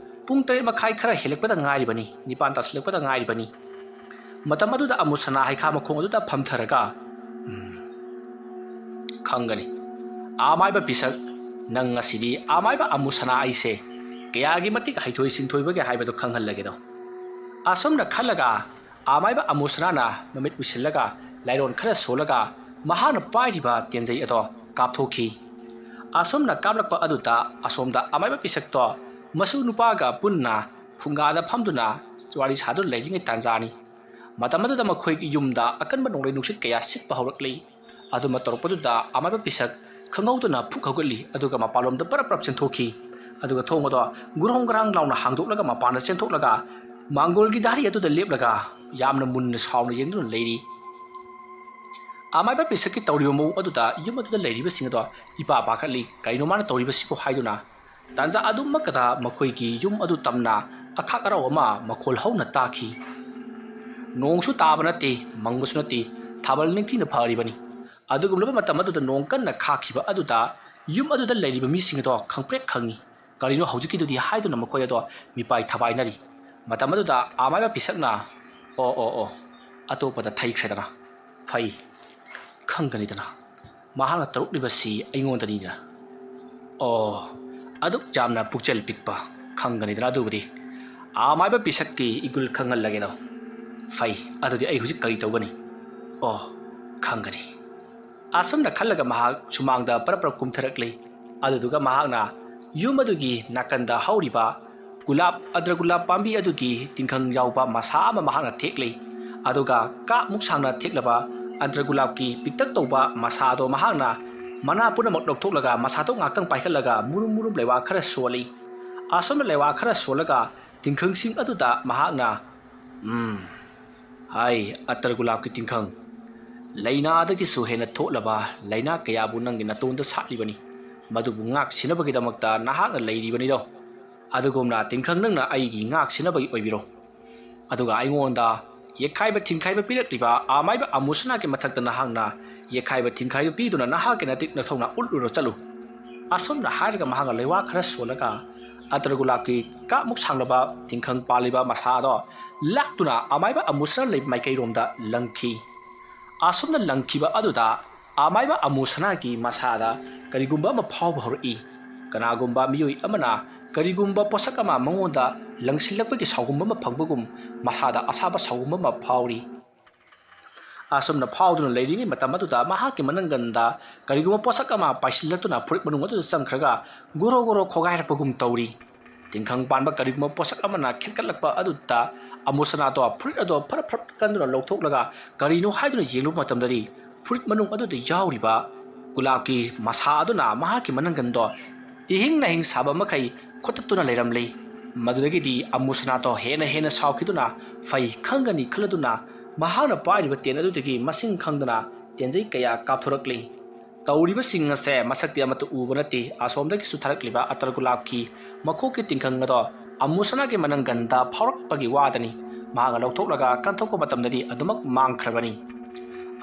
ꯄꯨꯡ ꯇꯔꯦꯠ ꯃꯈꯥꯏ ꯈꯔ ꯍꯦꯜꯂꯛꯄꯗ ꯉꯥꯏꯔꯤꯕꯅꯤ, ꯅꯤꯄꯥꯟ ꯇꯥꯁꯤꯜꯂꯛꯄꯗ ꯉꯥꯏꯔꯤꯕꯅꯤ꯫ ꯃꯇꯝ ꯑꯗꯨꯗ ꯑꯃꯨꯁꯅꯥ ꯍꯩꯈꯥ ꯃꯈꯣꯡ ꯑꯗꯨꯗ ꯐꯝꯊꯔꯒ, "ꯎꯝ, ꯈꯪꯒꯅꯤ, ꯑꯃꯥꯏꯕ ꯄꯤꯁꯛ, ꯅꯪ ꯉꯁꯤꯗꯤ ꯑꯃꯥꯏꯕ ꯑꯃꯨꯁꯅꯥ ꯑꯩꯁꯦ ꯀꯌꯥꯒꯤ ꯃꯇꯤꯛ ꯍꯩꯊꯣꯏ ꯁꯤꯡꯊꯣꯏꯕꯒꯦ ꯍꯥꯏꯕꯗꯨ ꯈꯪꯍꯜꯂꯒꯦꯗꯣ"꯫ ꯑꯁꯨꯝꯅ ꯈꯜꯂꯒ ꯑꯃꯥꯏꯕ ꯑꯃꯨꯁꯅꯥꯅ ꯃꯃꯤꯠ ꯎꯏꯁꯤꯜꯂꯒ ꯂꯥꯏꯔꯣꯟ ꯈꯔ ꯁꯣꯜꯂꯒ ꯃꯍꯥꯛꯅ ꯄꯥꯏꯔꯤꯕ ꯇꯦꯟꯖꯩ ꯑꯗꯣ ꯀꯥꯞꯊꯣꯛꯈꯤ꯫ ꯑꯁꯨꯝꯅ ꯀꯥꯞꯂꯛꯄ ꯑꯗꯨꯗ ꯑꯁꯣꯝꯗ ꯑꯃꯥꯏꯕ ꯄꯤꯁꯛꯇꯣ ꯃꯁꯨ ꯅꯨꯄꯥꯒ ꯄꯨꯟꯅ ꯐꯨꯡꯒꯥꯗ ꯐꯝꯗꯨꯅ ꯋꯥꯔꯤ ꯁꯥꯗꯨꯅ ꯂꯩꯔꯤꯉꯩ ꯇꯥꯟꯖꯥꯅꯤ꯫ ꯃꯇꯝ ꯑꯗꯨꯗ ꯃꯈꯣꯏꯒꯤ ꯌꯨꯝꯗ ꯑꯀꯟꯕ ꯅꯣꯡꯂꯩ ꯅꯨꯡꯁꯤꯠ ꯀꯌꯥ ꯁꯤꯠꯄ ꯍꯧꯔꯛꯂꯤ꯫ ꯑꯗꯨꯃ ꯇꯧꯔꯛꯄꯗꯨꯗ ꯑꯃꯥꯏꯕ ꯄꯤꯁꯛ ꯈꯪꯍꯧꯗꯅ ꯐꯨꯛ ꯍꯧꯒꯠꯂꯤ, ꯑꯗꯨꯒ ꯃꯄꯥꯟꯂꯣꯝꯗ ꯕꯔꯞ ꯕꯔꯞ ꯆꯦꯟꯊꯣꯛꯈꯤ꯫ ꯑꯗꯨꯒ ꯊꯣꯡ ꯑꯗꯣ ꯒꯨꯔꯣꯡ ꯒꯔꯥꯡ ꯂꯥꯎꯅ ꯍꯥꯡꯗꯣꯛꯂꯒ ꯃꯄꯥꯟꯗ ꯆꯦꯟꯊꯣꯛꯂꯒ ꯃꯥꯡꯒꯣꯜꯒꯤ ꯗꯥꯔꯤ ꯑꯗꯨꯗ ꯂꯦꯞꯂꯒ ꯌꯥꯝꯅ ꯃꯨꯟꯅ ꯁꯥꯎꯅ ꯌꯦꯡꯗꯨꯅ ꯂꯩꯔꯤ꯫ ꯑꯃꯥꯏꯕ ꯄꯤꯁꯛꯀꯤ ꯇꯧꯔꯤꯕ ꯃꯑꯣꯡ ꯑꯗꯨꯗ ꯌꯨꯝ ꯑꯗꯨꯗ ꯂꯩꯔꯤꯕꯁꯤꯡ ꯑꯗꯣ ꯏꯄꯥ ꯄꯥꯈꯠꯂꯤ, "ꯀꯔꯤꯅꯣ ꯃꯥꯅ ꯇꯧꯔꯤꯕꯁꯤꯕꯨ?" ꯍꯥꯏꯗꯨꯅ꯫ ꯇꯥꯟꯖꯥ ꯑꯗꯨꯃꯛꯇꯗ ꯃꯈꯣꯏꯒꯤ ꯌꯨꯝ ꯑꯗꯨ ꯇꯝꯅ ꯑꯈꯥꯛ ꯑꯔꯥꯎ ꯑꯃ ꯃꯈꯣꯜ ꯍꯧꯅ ꯇꯥꯈꯤ꯫ ꯅꯣꯡꯁꯨ ꯇꯥꯕ ꯅꯠꯇꯦ, ꯃꯪꯕꯁꯨ ꯅꯠꯇꯦ, ꯊꯥꯕꯜ ꯅꯤꯡꯊꯤꯅ ꯐꯔꯤꯕꯅꯤ꯫ ꯑꯗꯨꯒꯨꯝꯂꯕ ꯃꯇꯝ ꯑꯗꯨꯗ ꯅꯣꯡ ꯀꯟꯅ ꯈꯥꯛꯈꯤꯕ ꯑꯗꯨꯗ ꯌꯨꯝ ꯑꯗꯨꯗ ꯂꯩꯔꯤꯕ ꯃꯤꯁꯤꯡ ꯑꯗꯣ ꯈꯪꯄ꯭ꯔꯦꯛ ꯈꯪꯉꯤ꯫ "ꯀꯔꯤꯅꯣ ꯍꯧꯖꯤꯛꯀꯤꯗꯨꯗꯤ?" ꯍꯥꯏꯗꯨꯅ ꯃꯈꯣꯏ ꯑꯗꯣ ꯃꯤꯄꯥꯏ ꯊꯕꯥꯏꯅꯔꯤ꯫ ꯃꯇꯝ ꯑꯗꯨꯗ ꯑꯃꯥꯏꯕ ꯄꯤꯁꯛꯅ, "ꯑꯣ, ꯑꯣ, ꯑꯣ, ꯑꯇꯣꯞꯄꯗ ꯊꯩꯈ꯭ꯔꯦꯗꯅ꯫ ꯐꯩ, ꯈꯪꯒꯅꯤꯗꯅ꯫ ꯃꯍꯥꯛꯅ ꯇꯧꯔꯛꯂꯤꯕꯁꯤ ꯑꯩꯉꯣꯟꯗꯅꯤꯗꯅ꯫ ꯑꯣ, ꯑꯗꯨꯛ ꯌꯥꯝꯅ ꯄꯨꯛꯆꯦꯜ ꯄꯤꯛꯄ, ꯈꯪꯒꯅꯤꯗꯅ ꯑꯗꯨꯕꯨꯗꯤ꯫ ꯑꯃꯥꯏꯕ ꯄꯤꯁꯛꯀꯤ ꯏꯒꯨꯜ ꯈꯪꯍꯜꯂꯒꯦꯗꯣ꯫ ꯐꯩ, ꯑꯗꯨꯗꯤ ꯑꯩ ꯍꯧꯖꯤꯛ ꯀꯔꯤ ꯇꯧꯒꯅꯤ? ꯑꯣ, ꯈꯪꯒꯅꯤ"꯫ ꯑꯁꯨꯝꯅ ꯈꯜꯂꯒ ꯃꯍꯥꯛ ꯁꯨꯃꯥꯡꯗ ꯄꯔꯞ ꯄꯔꯞ ꯀꯨꯝꯊꯔꯛꯂꯤ꯫ ꯑꯗꯨꯗꯨꯒ ꯃꯍꯥꯛꯅ ꯌꯨꯝ ꯑꯗꯨꯒꯤ ꯅꯥꯀꯟꯗ ꯍꯧꯔꯤꯕ ꯒꯨꯂꯥꯞ, ꯑꯗ꯭ꯔ ꯒꯨꯂꯥꯞ ꯄꯥꯝꯕꯤ ꯑꯗꯨꯒꯤ ꯇꯤꯡꯈꯪ ꯌꯥꯎꯕ ꯃꯁꯥ ꯑꯃ ꯃꯍꯥꯛꯅ ꯊꯦꯛꯂꯤ꯫ ꯑꯗꯨꯒ ꯀꯥꯞꯃꯨꯛ ꯁꯥꯡꯅ ꯊꯦꯛꯂꯕ ꯑꯗ꯭ꯔ ꯒꯨꯂꯥꯞꯀꯤ ꯄꯤꯛꯇꯛ ꯇꯧꯕ ꯃꯁꯥꯗꯣ ꯃꯍꯥꯛꯅ ꯃꯅꯥ ꯄꯨꯝꯅꯃꯛ ꯂꯧꯊꯣꯛꯂꯒ ꯃꯁꯥꯗꯣ ꯉꯥꯛꯇꯪ ꯄꯥꯏꯈꯠꯂꯒ ꯃꯨꯔꯨꯝ ꯃꯨꯔꯨꯝ ꯂꯩꯋꯥ ꯈꯔ ꯁꯣꯜꯂꯤ꯫ ꯑꯁꯨꯝꯅ ꯂꯩꯋꯥ ꯈꯔ ꯁꯣꯜꯂꯒ ꯇꯤꯡꯈꯪꯁꯤꯡ ꯑꯗꯨꯗ ꯃꯍꯥꯛꯅ, "ꯎꯝ, ꯍꯥꯏ, ꯑꯇꯔ ꯒꯨꯂꯥꯞꯀꯤ ꯇꯤꯡꯈꯪ, ꯂꯥꯏꯅꯥꯗꯒꯤꯁꯨ ꯍꯦꯟꯅ ꯊꯣꯛꯂꯕ ꯂꯥꯏꯅꯥ ꯀꯌꯥꯕꯨ ꯅꯪꯒꯤ ꯅꯇꯣꯟꯗ ꯁꯥꯠꯂꯤꯕꯅꯤ꯫ ꯃꯗꯨꯕꯨ ꯉꯥꯛ ꯁꯦꯟꯅꯕꯒꯤꯗꯃꯛꯇ ꯅꯍꯥꯛꯅ ꯂꯩꯔꯤꯕꯅꯤꯗꯣ꯫ ꯑꯗꯨꯒꯨꯝꯅ ꯇꯤꯡꯈꯪ ꯅꯪꯅ ꯑꯩꯒꯤ ꯉꯥꯛ ꯁꯦꯟꯅꯕꯒꯤ ꯑꯣꯏꯕꯤꯔꯣ꯫ ꯑꯗꯨꯒ ꯑꯩꯉꯣꯟꯗ ꯌꯦꯛꯈꯥꯏꯕ ꯊꯤꯡꯈꯥꯏꯕ ꯄꯤꯔꯛꯂꯤꯕ ꯑꯃꯥꯏꯕ ꯑꯃꯨꯁꯅꯥꯒꯤ ꯃꯊꯛꯇ ꯅꯍꯥꯛꯅ ꯌꯦꯛꯈꯥꯏꯕ ꯊꯤꯡꯈꯥꯏꯕ ꯄꯤꯗꯨꯅ ꯅꯍꯥꯛꯀꯤ ꯅꯇꯤꯛ ꯅꯊꯧꯅ ꯎꯠꯂꯨꯔꯣ ꯆꯠꯂꯨ꯫" ꯑꯁꯨꯝꯅ ꯍꯥꯏꯔꯒ ꯃꯍꯥꯛꯅ ꯂꯩꯋꯥ ꯈꯔ ꯁꯣꯜꯂꯒ ꯑꯇꯔ ꯒꯨꯂꯥꯞꯀꯤ ꯀꯥꯞꯃꯨꯛ ꯁꯥꯡꯂꯕ ꯇꯤꯡꯈꯪ ꯄꯥꯜꯂꯤꯕ ꯃꯁꯥ ꯑꯗꯣ ꯂꯥꯛꯇꯨꯅ ꯑꯃꯥꯏꯕ ꯑꯃꯨꯁꯅꯥ ꯂꯩꯕ ꯃꯥꯏꯀꯩꯔꯣꯝꯗ ꯂꯪꯈꯤ꯫ ꯑꯁꯨꯝꯅ ꯂꯪꯈꯤꯕ ꯑꯗꯨꯗ ꯑꯃꯥꯏꯕ ꯑꯃꯨꯁꯅꯥꯒꯤ ꯃꯁꯥꯗ ꯀꯔꯤꯒꯨꯝꯕ ꯑꯃ ꯐꯥꯎꯕ ꯍꯧꯔꯛꯏ꯫ ꯀꯅꯥꯒꯨꯝꯕ ꯃꯤꯑꯣꯏ ꯑꯃꯅ ꯀꯔꯤꯒꯨꯝꯕ ꯄꯣꯠꯁꯛ ꯑꯃ ꯃꯉꯣꯟꯗ ꯂꯪꯁꯤꯜꯂꯛꯄꯒꯤ ꯁꯥꯎꯒꯨꯝꯕ ꯑꯃ ꯐꯪꯕꯒꯨꯝ ꯃꯁꯥꯗ ꯑꯁꯥꯕ ꯁꯥꯎꯒꯨꯝꯕ ꯑꯃ ꯐꯥꯎꯔꯤ꯫ ꯑꯁꯨꯝꯅ ꯐꯥꯎꯗꯨꯅ ꯂꯩꯔꯤꯉꯩ ꯃꯇꯝ ꯑꯗꯨꯗ ꯃꯍꯥꯛꯀꯤ ꯃꯅꯪꯒꯟꯗ ꯀꯔꯤꯒꯨꯝꯕ ꯄꯣꯠꯁꯛ ꯑꯃ ꯄꯥꯏꯁꯤꯜꯂꯛꯇꯨꯅ ꯐꯨꯔꯤꯠ ꯃꯅꯨꯡ ꯑꯗꯨꯗ ꯆꯪꯈ꯭ꯔꯒ ꯒꯣꯔꯣ ꯒꯣꯔꯣ ꯈꯣꯒꯥꯏꯔꯛꯄꯒꯨꯝ ꯇꯧꯔꯤ꯫ ꯇꯤꯡꯈꯪ ꯄꯥꯟꯕ ꯀꯔꯤꯒꯨꯝꯕ ꯄꯣꯠꯁꯛ ꯑꯃꯅ ꯈꯦꯠꯀꯠꯂꯛꯄ ꯑꯗꯨꯗ ꯑꯃꯨꯁꯅꯥꯗꯣ ꯐꯨꯔꯤꯠ ꯑꯗꯣ ꯐꯔꯞ ꯐꯔꯞ ꯀꯟꯗꯨꯅ ꯂꯧꯊꯣꯛꯂꯒ ꯀꯔꯤꯅꯣ ꯍꯥꯏꯗꯨꯅ ꯌꯦꯡꯂꯨꯕ ꯃꯇꯝꯗꯗꯤ ꯐꯨꯔꯤꯠ ꯃꯅꯨꯡ ꯑꯗꯨꯗ ꯌꯥꯎꯔꯤꯕ ꯒꯨꯂꯥꯞꯀꯤ ꯃꯁꯥ ꯑꯗꯨꯅ ꯃꯍꯥꯛꯀꯤ ꯃꯅꯪꯒꯟꯗꯣ ꯏꯍꯤꯡ ꯅꯥꯍꯤꯡ ꯁꯥꯕ ꯃꯈꯩ ꯈꯣꯠꯇꯠꯇꯨꯅ ꯂꯩꯔꯝꯂꯤ꯫ ꯃꯗꯨꯗꯒꯤꯗꯤ ꯑꯃꯨꯁꯅꯥꯗꯣ ꯍꯦꯟꯅ ꯍꯦꯟꯅ ꯁꯥꯎꯈꯤꯗꯨꯅ ꯐꯩ ꯈꯪꯒꯅꯤ ꯈꯜꯂꯗꯨꯅ ꯃꯍꯥꯛꯅ ꯄꯥꯏꯔꯤꯕ ꯇꯦꯟ ꯑꯗꯨꯗꯒꯤ ꯃꯁꯤꯡ ꯈꯪꯗꯅ ꯇꯦꯟꯖꯩ ꯀꯌꯥ ꯀꯥꯞꯊꯣꯔꯛꯂꯤ꯫ ꯇꯧꯔꯤꯕꯁꯤꯡ ꯑꯁꯦ ꯃꯁꯛꯇꯤ ꯑꯃꯠꯇ ꯎꯕ ꯅꯠꯇꯦ꯫ ꯑꯁꯣꯝꯗꯒꯤꯁꯨ ꯊꯥꯔꯛꯂꯤꯕ ꯑꯇꯔ ꯒꯨꯂꯥꯞꯀꯤ ꯃꯈꯣꯛꯀꯤ ꯇꯤꯡꯈꯪ ꯑꯗꯣ ꯑꯃꯨꯁꯅꯥꯒꯤ ꯃꯅꯪꯒꯟꯗ ꯐꯥꯎꯔꯛꯄꯒꯤ ꯋꯥꯗꯅꯤ꯫ ꯃꯍꯥꯛꯅ ꯂꯧꯊꯣꯛꯂꯒ ꯀꯟꯊꯣꯛꯄ ꯃꯇꯝꯗꯗꯤ ꯑꯗꯨꯃꯛ ꯃꯥꯡꯈ꯭ꯔꯕꯅꯤ꯫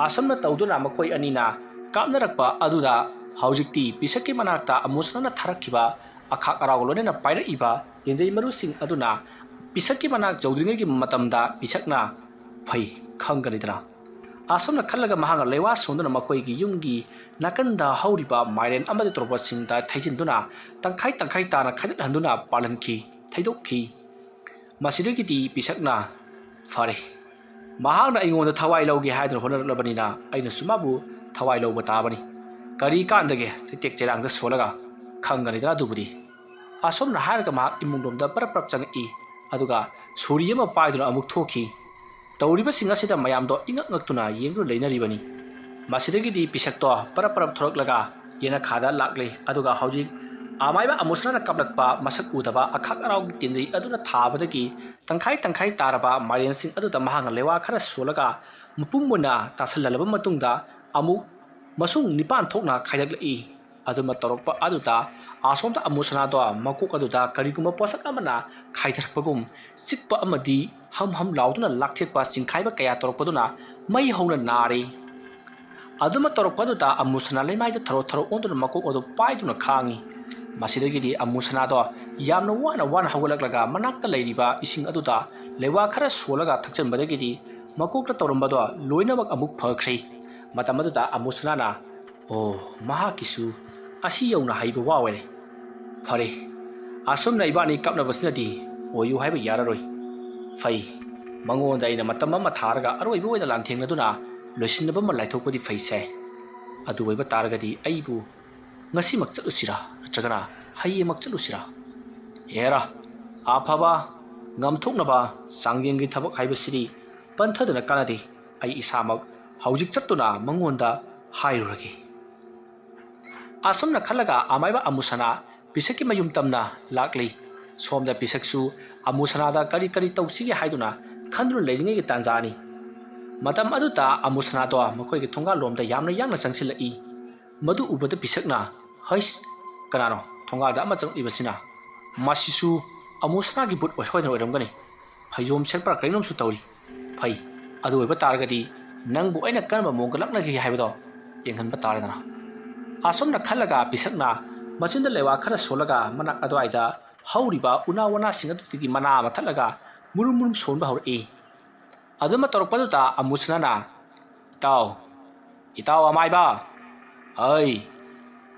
ꯑꯁꯨꯝꯅ ꯇꯧꯗꯨꯅ ꯃꯈꯣꯏ ꯑꯅꯤꯅ ꯀꯥꯞꯅꯔꯛꯄ ꯑꯗꯨꯗ ꯍꯧꯖꯤꯛꯇꯤ ꯄꯤꯁꯛꯀꯤ ꯃꯅꯥꯛꯇ ꯑꯃꯨꯁꯅꯥꯅ ꯊꯥꯔꯛꯈꯤꯕ ꯑꯈꯥꯛ ꯑꯔꯥꯎꯒ ꯂꯣꯏꯅꯅ ꯄꯥꯏꯔꯛꯏꯕ ꯇꯦꯟꯖꯩ ꯃꯔꯨꯁꯤꯡ ꯑꯗꯨꯅ ꯄꯤꯁꯛꯀꯤ ꯃꯅꯥꯛ ꯌꯧꯗ꯭ꯔꯤꯉꯩꯒꯤ ꯃꯇꯝꯗ ꯄꯤꯁꯛꯅ ꯐꯩ ꯈꯪꯒꯅꯤꯗꯅ꯫ ꯑꯁꯨꯝꯅ ꯈꯜꯂꯒ ꯃꯍꯥꯛꯅ ꯂꯩꯋꯥ ꯁꯣꯟꯗꯨꯅ ꯃꯈꯣꯏꯒꯤ ꯌꯨꯝꯒꯤ ꯅꯥꯀꯟꯗ ꯍꯧꯔꯤꯕ ꯃꯥꯏꯔꯦꯟ ꯑꯃꯗꯤ ꯇꯣꯔꯕꯣꯠꯁꯤꯡꯗ ꯊꯩꯖꯤꯟꯗꯨꯅ ꯇꯪꯈꯥꯏ ꯇꯪꯈꯥꯏ ꯇꯥꯅ ꯈꯥꯏꯗꯠꯍꯟꯗꯨꯅ ꯄꯥꯜꯍꯟꯈꯤ, ꯊꯩꯗꯣꯛꯈꯤ꯫ ꯃꯁꯤꯗꯒꯤꯗꯤ ꯄꯤꯁꯛꯅ, "ꯐꯔꯦ, ꯃꯍꯥꯛꯅ ꯑꯩꯉꯣꯟꯗ ꯊꯋꯥꯏ ꯂꯧꯒꯦ ꯍꯥꯏꯗꯨꯅ ꯍꯣꯠꯅꯔꯛꯂꯕꯅꯤꯅ ꯑꯩꯅꯁꯨ ꯃꯥꯕꯨ ꯊꯋꯥꯏ ꯂꯧꯕ ꯇꯥꯕꯅꯤ꯫ ꯀꯔꯤ ꯀꯥꯟꯗꯒꯦ ꯆꯩꯇꯦꯛ ꯆꯩꯔꯥꯡꯗ ꯁꯣꯜꯂꯒ?" ꯈꯪꯒꯅꯤꯗꯅ ꯑꯗꯨꯕꯨꯗꯤ꯫ ꯑꯁꯨꯝꯅ ꯍꯥꯏꯔꯒ ꯃꯍꯥꯛ ꯏꯃꯨꯡꯂꯣꯝꯗ ꯄꯔꯞ ꯄꯔꯞ ꯆꯪꯉꯛꯏ꯫ ꯑꯗꯨꯒ ꯁꯨꯔꯤ ꯑꯃ ꯄꯥꯏꯗꯨꯅ ꯑꯃꯨꯛ ꯊꯣꯛꯈꯤ꯫ ꯇꯧꯔꯤꯕꯁꯤꯡ ꯑꯁꯤꯗ ꯃꯌꯥꯝꯗꯣ ꯏꯉꯛ ꯉꯛꯇꯨꯅ ꯌꯦꯡꯗꯨꯅ ꯂꯩꯅꯔꯤꯕꯅꯤ꯫ ꯃꯁꯤꯗꯒꯤꯗꯤ ꯄꯤꯁꯛꯇꯣ ꯄꯔꯞ ꯄꯔꯞ ꯊꯣꯔꯛꯂꯒ ꯌꯦꯅꯈꯥꯗ ꯂꯥꯛꯂꯦ꯫ ꯑꯗꯨꯒ ꯍꯧꯖꯤꯛ ꯑꯃꯥꯏꯕ ꯑꯃꯨꯁꯅꯥꯅ ꯀꯥꯞꯂꯛꯄ ꯃꯁꯛ ꯎꯗꯕ ꯑꯈꯥꯛ ꯑꯔꯥꯎꯒꯤ ꯇꯦꯟꯖꯩ ꯑꯗꯨꯅ ꯊꯥꯕꯗꯒꯤ ꯇꯪꯈꯥꯏ ꯇꯪꯈꯥꯏ ꯇꯥꯔꯕ ꯃꯥꯏꯔꯦꯟꯁꯤꯡ ꯑꯗꯨꯗ ꯃꯍꯥꯛꯅ ꯂꯩꯋꯥ ꯈꯔ ꯁꯣꯜꯂꯒ ꯃꯄꯨꯝ ꯑꯣꯏꯅ ꯇꯥꯁꯜꯍꯜꯂꯕ ꯃꯇꯨꯡꯗ ꯑꯃꯨꯛ ꯃꯁꯨꯡ ꯅꯤꯄꯥꯟ ꯊꯣꯛꯅ ꯈꯥꯏꯗꯛꯂꯛꯏ꯫ ꯑꯗꯨꯃ ꯇꯧꯔꯛꯄ ꯑꯗꯨꯗ ꯑꯁꯣꯝꯗ ꯑꯃꯨꯁꯅꯥꯗꯣ ꯃꯀꯣꯛ ꯑꯗꯨꯗ ꯀꯔꯤꯒꯨꯝꯕ ꯄꯣꯠꯁꯛ ꯑꯃꯅ ꯈꯥꯏꯊꯔꯛꯄꯒꯨꯝ ꯆꯤꯛꯄ ꯑꯃꯗꯤ ꯍꯝ ꯍꯝ ꯂꯥꯎꯗꯨꯅ ꯂꯥꯛꯊꯦꯛꯄ ꯆꯤꯡꯈꯥꯏꯕ ꯀꯌꯥ ꯇꯧꯔꯛꯄꯗꯨꯅ ꯃꯩ ꯍꯧꯅ ꯅꯥꯔꯤ꯫ ꯑꯗꯨꯃ ꯇꯧꯔꯛꯄ ꯑꯗꯨꯗ ꯑꯃꯨꯁꯅꯥ ꯂꯩꯃꯥꯏꯗ ꯊꯔꯣ ꯊꯔꯣ ꯑꯣꯟꯗꯨꯅ ꯃꯀꯣꯛ ꯑꯗꯨ ꯄꯥꯏꯗꯨꯅ ꯈꯥꯡꯉꯤ꯫ ꯃꯁꯤꯗꯒꯤꯗꯤ ꯑꯃꯨꯁꯅꯥꯗꯣ ꯌꯥꯝꯅ ꯋꯥꯅ ꯋꯥꯅ ꯍꯧꯒꯠꯂꯛꯂꯒ ꯃꯅꯥꯛꯇ ꯂꯩꯔꯤꯕ ꯏꯁꯤꯡ ꯑꯗꯨꯗ ꯂꯩꯋꯥ ꯈꯔ ꯁꯣꯜꯂꯒ ꯊꯛꯆꯟꯕꯗꯒꯤꯗꯤ ꯃꯀꯣꯛꯇ ꯇꯧꯔꯝꯕꯗꯣ ꯂꯣꯏꯅꯃꯛ ꯑꯃꯨꯛ ꯐꯈ꯭ꯔꯦ꯫ ꯃꯇꯝ ꯑꯗꯨꯗ ꯑꯃꯨꯁꯅꯥꯅ, "ꯑꯣ, ꯃꯍꯥꯛꯀꯤꯁꯨ ꯑꯁꯤ ꯌꯧꯅ ꯍꯩꯕ ꯋꯥ ꯑꯣꯏꯔꯦ꯫ ꯐꯔꯦ, ꯑꯁꯨꯝꯅ ꯏꯕꯥꯅꯤ ꯀꯞꯅꯕꯁꯤꯅꯗꯤ ꯑꯣꯏꯌꯨ ꯍꯥꯏꯕ ꯌꯥꯔꯔꯣꯏ꯫ ꯐꯩ, ꯃꯉꯣꯟꯗ ꯑꯩꯅ ꯃꯇꯝ ꯑꯃ ꯊꯥꯔꯒ ꯑꯔꯣꯏꯕ ꯑꯣꯏꯅ ꯂꯥꯟꯊꯦꯡꯅꯗꯨꯅ ꯂꯣꯏꯁꯤꯟꯅꯕ ꯑꯃ ꯂꯥꯏꯊꯣꯛꯄꯗꯤ ꯐꯩꯁꯦ꯫ ꯑꯗꯨ ꯑꯣꯏꯕ ꯇꯥꯔꯒꯗꯤ ꯑꯩꯕꯨ ꯉꯁꯤꯃꯛ ꯆꯠꯂꯨꯁꯤꯔꯥ, ꯅꯠꯇ꯭ꯔꯒꯅ ꯍꯌꯦꯡꯃꯛ ꯆꯠꯂꯨꯁꯤꯔꯥ? ꯍꯦꯔꯥ, ꯑꯐꯕ, ꯉꯝꯊꯣꯛꯅꯕ ꯆꯥꯡꯌꯦꯡꯒꯤ ꯊꯕꯛ ꯍꯥꯏꯕꯁꯤꯗꯤ ꯄꯟꯊꯗꯅ ꯀꯥꯟꯅꯗꯦ꯫ ꯑꯩ ꯏꯁꯥꯃꯛ ꯍꯧꯖꯤꯛ ꯆꯠꯇꯨꯅ ꯃꯉꯣꯟꯗ ꯍꯥꯏꯔꯨꯔꯒꯦ꯫" ꯑꯁꯨꯝꯅ ꯈꯜꯂꯒ ꯑꯃꯥꯏꯕ ꯑꯃꯨꯁꯅꯥ ꯄꯤꯁꯛꯀꯤ ꯃꯌꯨꯝ ꯇꯝꯅ ꯂꯥꯛꯂꯤ꯫ ꯁꯣꯝꯗ ꯄꯤꯁꯛꯁꯨ ꯑꯃꯨꯁꯅꯥꯗ ꯀꯔꯤ ꯀꯔꯤ ꯇꯧꯁꯤꯒꯦ ꯍꯥꯏꯗꯨꯅ ꯈꯟꯗꯨꯅ ꯂꯩꯔꯤꯉꯩꯒꯤ ꯇꯥꯟꯖꯥꯅꯤ꯫ ꯃꯇꯝ ꯑꯗꯨꯗ ꯑꯃꯨꯁꯅꯥꯗꯣ ꯃꯈꯣꯏꯒꯤ ꯊꯣꯡꯒꯥꯜꯂꯣꯝꯗ ꯌꯥꯝꯅ ꯌꯥꯡꯅ ꯆꯪꯁꯤꯜꯂꯛꯏ꯫ ꯃꯗꯨ ꯎꯕꯗ ꯄꯤꯁꯛꯅ, "ꯍꯩꯁ, ꯀꯅꯥꯅꯣ ꯊꯣꯡꯒꯥꯜꯗ ꯑꯃ ꯆꯪꯂꯛꯂꯤꯕꯁꯤꯅ? ꯃꯁꯤꯁꯨ ꯑꯃꯨꯁꯅꯥꯒꯤ ꯚꯨꯠ ꯑꯣꯏ-, ꯁꯣꯏꯗꯅ ꯑꯣꯏꯔꯝꯒꯅꯤ꯫ ꯐꯩꯖꯣꯝ ꯁꯦꯠꯄ꯭ꯔꯥ ꯀꯔꯤꯅꯣꯝꯁꯨ ꯇꯧꯔꯤ꯫ ꯐꯩ, ꯑꯗꯨ ꯑꯣꯏꯕ ꯇꯥꯔꯒꯗꯤ ꯅꯪꯕꯨ ꯑꯩꯅ ꯀꯔꯝꯕ ꯃꯑꯣꯡꯗ ꯂꯛꯅꯒꯦ ꯍꯥꯏꯕꯗꯣ ꯌꯦꯡꯍꯟꯕ ꯇꯥꯔꯦꯗꯅ꯫" ꯑꯁꯨꯝꯅ ꯈꯜꯂꯒ ꯄꯤꯁꯛꯅ ꯃꯆꯤꯟꯗ ꯂꯩꯋꯥ ꯈꯔ ꯁꯣꯜꯂꯒ ꯃꯅꯥꯛ ꯑꯗꯨꯋꯥꯏꯗ ꯍꯧꯔꯤꯕ ꯎꯅꯥ ꯋꯥꯅꯥꯁꯤꯡ ꯑꯗꯨꯗꯒꯤ ꯃꯅꯥ ꯑꯃ ꯊꯠꯂꯒ ꯃꯨꯔꯨꯝ ꯃꯨꯔꯨꯝ ꯁꯣꯟꯕ ꯍꯧꯔꯛꯏ꯫ ꯑꯗꯨꯃ ꯇꯧꯔꯛꯄꯗꯨꯗ ꯑꯃꯨꯁꯅꯥꯅ, "ꯏꯇꯥꯎ, ꯏꯇꯥꯎ ꯑꯃꯥꯏꯕ, ꯑꯩ,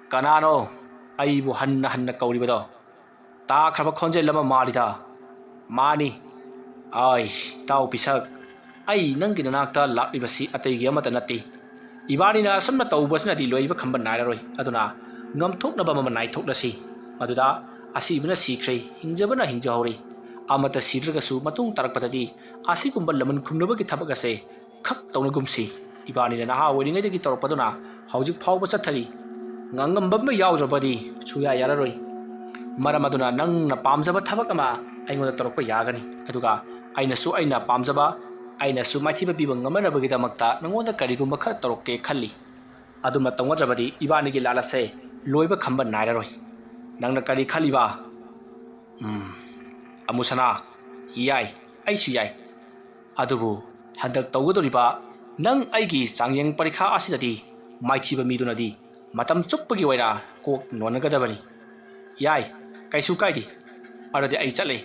ꯀꯅꯥꯅꯣ ꯑꯩꯕꯨ ꯍꯟꯅ ꯍꯟꯅ ꯀꯧꯔꯤꯕꯗꯣ? ꯇꯥꯈ꯭ꯔꯕ ꯈꯣꯟꯖꯦꯜ ꯑꯃ ꯃꯥꯜꯂꯤꯗ꯫" "ꯃꯥꯅꯤ, ꯑꯩ, ꯏꯇꯥꯎ ꯄꯤꯁꯛ, ꯑꯩ ꯅꯪꯒꯤ ꯅꯅꯥꯛꯇ ꯂꯥꯛꯂꯤꯕꯁꯤ ꯑꯇꯩꯒꯤ ꯑꯃꯠꯇ ꯅꯠꯇꯦ꯫ ꯏꯕꯥꯅꯤꯅ ꯑꯁꯨꯝꯅ ꯇꯧꯕꯁꯤꯅꯗꯤ ꯂꯣꯏꯕ ꯈꯝꯕ ꯅꯥꯏꯔꯔꯣꯏ꯫ ꯑꯗꯨꯅ ꯉꯝꯊꯣꯛꯅꯕ ꯃꯃꯜ ꯅꯥꯏꯊꯣꯛꯅꯁꯤ꯫ ꯃꯗꯨꯗ ꯑꯁꯤꯕꯅ ꯁꯤꯈ꯭ꯔꯦ, ꯍꯤꯡꯖꯕꯅ ꯍꯤꯡꯖꯍꯧꯔꯤ꯫ ꯑꯃꯠꯇ ꯁꯤꯗ꯭ꯔꯒꯁꯨ ꯃꯇꯨꯡ ꯇꯥꯔꯛꯄꯗꯗꯤ ꯑꯁꯤꯒꯨꯝꯕ ꯂꯃꯟ ꯈꯨꯝꯅꯕꯒꯤ ꯊꯕꯛ ꯑꯁꯦ ꯈꯛ ꯇꯧꯅꯒꯨꯝꯁꯤ꯫ ꯏꯕꯥꯅꯤꯅ ꯅꯍꯥ ꯑꯣꯏꯔꯤꯉꯩꯗꯒꯤ ꯇꯧꯔꯛꯄꯗꯨꯅ ꯍꯧꯖꯤꯛ ꯐꯥꯎꯕ ꯆꯠꯊꯔꯤ꯫ ꯉꯥꯡꯉꯝꯕ ꯑꯃ ꯌꯥꯎꯗ꯭ꯔꯕꯗꯤ ꯁꯨꯌꯥ ꯌꯥꯔꯔꯣꯏ꯫ ꯃꯔꯝ ꯑꯗꯨꯅ ꯅꯪꯅ ꯄꯥꯝꯖꯕ ꯊꯕꯛ ꯑꯃ ꯑꯩꯉꯣꯟꯗ ꯇꯧꯔꯛꯄ ꯌꯥꯒꯅꯤ꯫ ꯑꯗꯨꯒ ꯑꯩꯅꯁꯨ ꯑꯩꯅ ꯄꯥꯝꯖꯕ, ꯑꯩꯅꯁꯨ ꯃꯥꯏꯊꯤꯕ ꯄꯤꯕ ꯉꯝꯅꯅꯕꯒꯤꯗꯃꯛꯇ ꯅꯉꯣꯟꯗ ꯀꯔꯤꯒꯨꯝꯕ ꯈꯔ ꯇꯧꯔꯛꯀꯦ ꯈꯜꯂꯤ꯫ ꯑꯗꯨꯃ ꯇꯧꯅꯗ꯭ꯔꯕꯗꯤ ꯏꯕꯥꯅꯤꯒꯤ ꯂꯥꯟ ꯑꯁꯦ ꯂꯣꯏꯕ ꯈꯝꯕ ꯅꯥꯏꯔꯔꯣꯏ꯫ ꯅꯪꯅ ꯀꯔꯤ ꯈꯜꯂꯤꯕ? ꯎꯝ, ꯑꯃꯨꯁꯅꯥ, ꯌꯥꯏ, ꯑꯩꯁꯨ ꯌꯥꯏ꯫ ꯑꯗꯨꯕꯨ ꯍꯟꯗꯛ ꯇꯧꯒꯗꯧꯔꯤꯕ ꯅꯪ ꯑꯩꯒꯤ ꯆꯥꯡꯌꯦꯡ ꯄꯔꯤꯈꯥ ꯑꯁꯤꯗꯗꯤ ꯃꯥꯏꯊꯤꯕ ꯃꯤꯗꯨꯅꯗꯤ ꯃꯇꯝ ꯆꯨꯞꯄꯒꯤ ꯑꯣꯏꯅ ꯀꯣꯛ ꯅꯣꯟꯅꯒꯗꯕꯅꯤ꯫ ꯌꯥꯏ, ꯀꯩꯁꯨ ꯀꯥꯏꯗꯦ꯫ ꯑꯗꯨꯗꯤ ꯑꯩ ꯆꯠꯂꯦ꯫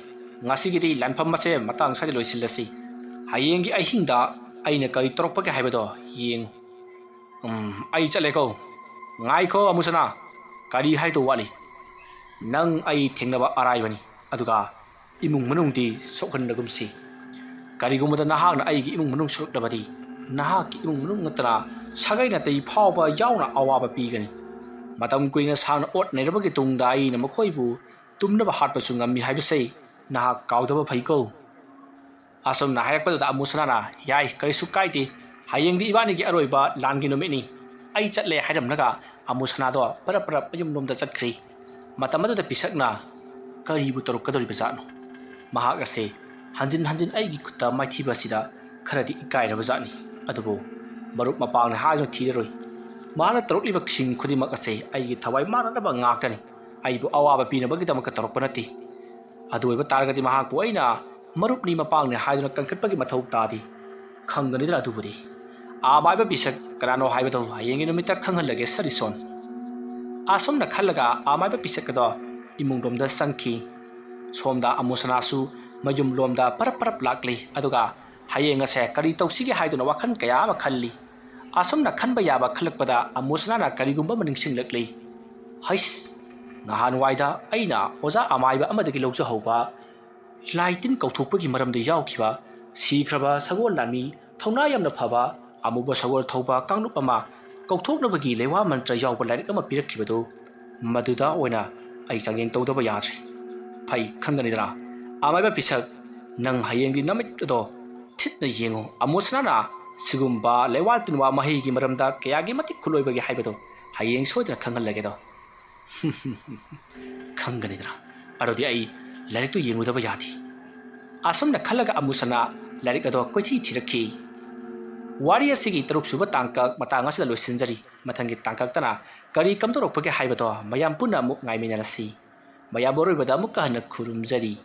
ꯉꯁꯤꯒꯤꯗꯤ ꯂꯥꯟꯐꯝ ꯑꯁꯦ ꯃꯇꯥꯡ ꯁ꯭ꯋꯥꯏꯗ ꯂꯣꯏꯁꯤꯜꯂꯁꯤ꯫ ꯍꯌꯦꯡꯒꯤ ꯑꯍꯤꯡꯗ ꯑꯩꯅ ꯀꯔꯤ ꯇꯧꯔꯛꯄꯒꯦ ꯍꯥꯏꯕꯗꯣ ꯌꯦꯡꯉꯨ꯫ ꯎꯝ, ꯑꯩ ꯆꯠꯂꯦꯀꯣ꯫ ꯉꯥꯏꯈꯣ ꯑꯃꯨꯁꯅꯥ, ꯀꯔꯤ ꯍꯥꯏꯗꯧ ꯋꯥꯠꯂꯤ? ꯅꯪ ꯑꯩ ꯊꯦꯡꯅꯕ ꯑꯔꯥꯏꯕꯅꯤ, ꯑꯗꯨꯒ ꯏꯃꯨꯡ ꯃꯅꯨꯡꯗꯤ ꯁꯣꯛꯍꯟꯗꯒꯨꯝꯁꯤ꯫ ꯀꯔꯤꯒꯨꯝꯕꯗ ꯅꯍꯥꯛꯅ ꯑꯩꯒꯤ ꯏꯃꯨꯡ ꯃꯅꯨꯡ ꯁꯣꯛꯂꯛꯂꯕꯗꯤ ꯅꯍꯥꯛꯀꯤ ꯏꯃꯨꯡ ꯃꯅꯨꯡ ꯅꯠꯇꯅ ꯁꯥꯒꯩ ꯅꯥꯇꯩ ꯐꯥꯎꯕ ꯌꯥꯎꯅ ꯑꯋꯥꯕ ꯄꯤꯒꯅꯤ꯫ ꯃꯇꯝ ꯀꯨꯏꯅ ꯁꯥꯡꯅ ꯑꯣꯠ ꯅꯩꯔꯕꯒꯤ ꯇꯨꯡꯗ ꯑꯩꯅ ꯃꯈꯣꯏꯕꯨ ꯇꯨꯝꯅꯕ ꯍꯥꯠꯄꯁꯨ ꯉꯝꯃꯤ ꯍꯥꯏꯕꯁꯦ ꯅꯍꯥꯛ ꯀꯥꯎꯗꯕ ꯐꯩꯀꯣ꯫ ꯑꯁꯨꯝꯅ ꯍꯥꯏꯔꯛꯄꯗꯨꯗ ꯑꯃꯨꯁꯅꯥꯅ, "ꯌꯥꯏ, ꯀꯔꯤꯁꯨ ꯀꯥꯏꯗꯦ, ꯍꯌꯦꯡꯗꯤ ꯏꯕꯥꯅꯤꯒꯤ ꯑꯔꯣꯏꯕ ꯂꯥꯟꯒꯤ ꯅꯨꯃꯤꯠꯅꯤ, ꯑꯩ ꯆꯠꯂꯦ" ꯍꯥꯏꯔꯝꯂꯒ ꯑꯃꯨꯁꯅꯥꯗꯣ ꯄꯔꯞ ꯄꯔꯞ ꯃꯌꯨꯝꯂꯣꯝꯗ ꯆꯠꯈ꯭ꯔꯤ꯫ ꯃꯇꯝ ꯑꯗꯨꯗ ꯄꯤꯁꯛꯅ ꯀꯔꯤꯕꯨ ꯇꯧꯔꯛꯀꯗꯧꯔꯤꯕꯖꯥꯠꯅꯣ? ꯃꯍꯥꯛ ꯑꯁꯦ ꯍꯟꯖꯤꯟ ꯍꯟꯖꯤꯟ ꯑꯩꯒꯤ ꯈꯨꯠꯇ ꯃꯥꯏꯊꯤꯕ ꯑꯁꯤꯗ ꯈꯔꯗꯤ ꯏꯀꯥꯏꯔꯕꯖꯥꯠꯅꯤ꯫ ꯑꯗꯨꯕꯨ ꯃꯔꯨꯞ ꯃꯄꯥꯡꯅ ꯍꯥꯏꯗꯨꯅ ꯊꯤꯔꯔꯣꯏ꯫ ꯃꯍꯥꯛꯅ ꯇꯧꯔꯛꯂꯤꯕꯁꯤꯡ ꯈꯨꯗꯤꯡꯃꯛ ꯑꯁꯦ ꯑꯩꯒꯤ ꯊꯋꯥꯏ ꯃꯥꯟꯅꯅꯕ ꯉꯥꯛꯇꯅꯤ꯫ ꯑꯩꯕꯨ ꯑꯋꯥꯕ ꯄꯤꯅꯕꯒꯤꯗꯃꯛꯇ ꯇꯧꯔꯛꯄ ꯅꯠꯇꯦ꯫ ꯑꯗꯨ ꯑꯣꯏꯕ ꯇꯥꯔꯒꯗꯤ ꯃꯍꯥꯛꯄꯨ ꯑꯩꯅ ꯃꯔꯨꯞꯅꯤ ꯃꯄꯥꯡꯅꯤ ꯍꯥꯏꯗꯨꯅ ꯀꯟꯈꯠꯄꯒꯤ ꯃꯊꯧ ꯇꯥꯗꯦ꯫ ꯈꯪꯒꯅꯤꯗꯅ ꯑꯗꯨꯕꯨꯗꯤ꯫ ꯑꯃꯥꯏꯕ ꯄꯤꯁꯛ ꯀꯅꯥꯅꯣ ꯍꯥꯏꯕꯗꯨ ꯍꯌꯦꯡꯒꯤ ꯅꯨꯃꯤꯠꯇ ꯈꯪꯍꯜꯂꯒꯦ ꯁꯔꯤꯁꯣꯟ꯫ ꯑꯁꯨꯝꯅ ꯈꯜꯂꯒ ꯑꯃꯥꯏꯕ ꯄꯤꯁꯛ ꯑꯗꯣ ꯏꯃꯨꯡꯂꯣꯝꯗ ꯆꯪꯈꯤ꯫ ꯁꯣꯝꯗ ꯑꯃꯨꯁꯅꯥꯁꯨ ꯃꯌꯨꯝꯂꯣꯝꯗ ꯄꯔꯞ ꯄꯔꯞ ꯂꯥꯛꯂꯤ꯫ ꯑꯗꯨꯒ ꯍꯌꯦꯡ ꯑꯁꯦ ꯀꯔꯤ ꯇꯧꯁꯤꯒꯦ ꯍꯥꯏꯗꯨꯅ ꯋꯥꯈꯜ ꯀꯌꯥ ꯑꯃ ꯈꯜꯂꯤ꯫ ꯑꯁꯨꯝꯅ ꯈꯟꯕ ꯌꯥꯕ ꯈꯜꯂꯛꯄꯗ ꯑꯃꯨꯁꯅꯥꯅ ꯀꯔꯤꯒꯨꯝꯕ ꯑꯃ ꯅꯤꯡꯁꯤꯡꯂꯛꯂꯤ꯫ ꯍꯩꯁ! ꯅꯍꯥꯟꯋꯥꯏꯗ ꯑꯩꯅ ꯑꯣꯖꯥ ꯑꯃꯥꯏꯕ ꯑꯃꯗꯒꯤ ꯂꯧꯖꯍꯧꯕ ꯂꯥꯏ ꯇꯤꯟ ꯀꯧꯊꯣꯛꯄꯒꯤ ꯃꯔꯝꯗ ꯌꯥꯎꯈꯤꯕ ꯁꯤꯈ꯭ꯔꯕ ꯁꯒꯣꯜ ꯂꯥꯟꯃꯤ, ꯊꯧꯅꯥ ꯌꯥꯝꯅ ꯐꯕ ꯑꯃꯨꯕ ꯁꯒꯣꯜ ꯊꯧꯕ ꯀꯥꯡꯂꯨꯞ ꯑꯃ ꯀꯧꯊꯣꯛꯅꯕꯒꯤ ꯂꯩꯋꯥ ꯃꯟꯇ꯭ꯔ ꯌꯥꯎꯕ ꯂꯥꯏꯔꯤꯛ ꯑꯃ ꯄꯤꯔꯛꯈꯤꯕꯗꯨ, ꯃꯗꯨꯗ ꯑꯣꯏꯅ ꯑꯩ ꯆꯥꯡꯌꯦꯡ ꯇꯧꯗꯕ ꯌꯥꯗ꯭ꯔꯦ꯫ ꯐꯩ, ꯈꯪꯒꯅꯤꯗꯅ? ꯑꯃꯥꯏꯕ ꯄꯤꯁꯛ, ꯅꯪ ꯍꯌꯦꯡꯗꯤ ꯅꯃꯤꯠ ꯑꯗꯣ ꯊꯤꯠꯅ ꯌꯦꯡꯉꯨ꯫ ꯑꯃꯨꯁꯅꯥꯅ ꯁꯤꯒꯨꯝꯕ ꯂꯩꯋꯥ ꯇꯤꯟꯋꯥ ꯃꯍꯩꯒꯤ ꯃꯔꯝꯗ ꯀꯌꯥꯒꯤ ꯃꯇꯤꯛ ꯈꯨꯠꯂꯣꯏꯕꯒꯦ ꯍꯥꯏꯕꯗꯨ ꯍꯌꯦꯡ ꯁꯣꯏꯗꯅ ꯈꯪꯍꯜꯂꯒꯦꯗꯣ꯫ ꯈꯪꯒꯅꯤꯗꯅ? ꯑꯗꯨꯗꯤ ꯑꯩ ꯂꯥꯏꯔꯤꯛꯇꯨ ꯌꯦꯡꯂꯨꯗꯕ ꯌꯥꯗꯦ꯫ ꯑꯁꯨꯝꯅ ꯈꯜꯂꯒ ꯑꯃꯨꯁꯅꯥ ꯂꯥꯏꯔꯤꯛ ꯑꯗꯣ ꯀꯣꯏꯊꯤ ꯊꯤꯔꯛꯈꯤ꯫ ꯋꯥꯔꯤ ꯑꯁꯤꯒꯤ ꯇꯔꯨꯛ ꯁꯨꯕ ꯇꯥꯡꯀꯛ ꯃꯇꯥꯡ ꯑꯁꯤꯗ ꯂꯣꯏꯁꯤꯟꯖꯔꯤ꯫ ꯃꯊꯪꯒꯤ ꯇꯥꯡꯀꯛꯇꯅ ꯀꯔꯤ ꯀꯝꯗꯧꯔꯛꯄꯒꯦ ꯍꯥꯏꯕꯗꯣ ꯃꯌꯥꯝ ꯄꯨꯟꯅ ꯑꯃꯨꯛ ꯉꯥꯏꯃꯤꯟꯅꯔꯁꯤ꯫ ꯃꯌꯥꯝ ꯑꯔꯣꯏꯕꯗ ꯑꯃꯨꯛꯀ ꯍꯟꯅ ꯈꯨꯔꯨꯝꯖꯔꯤ꯫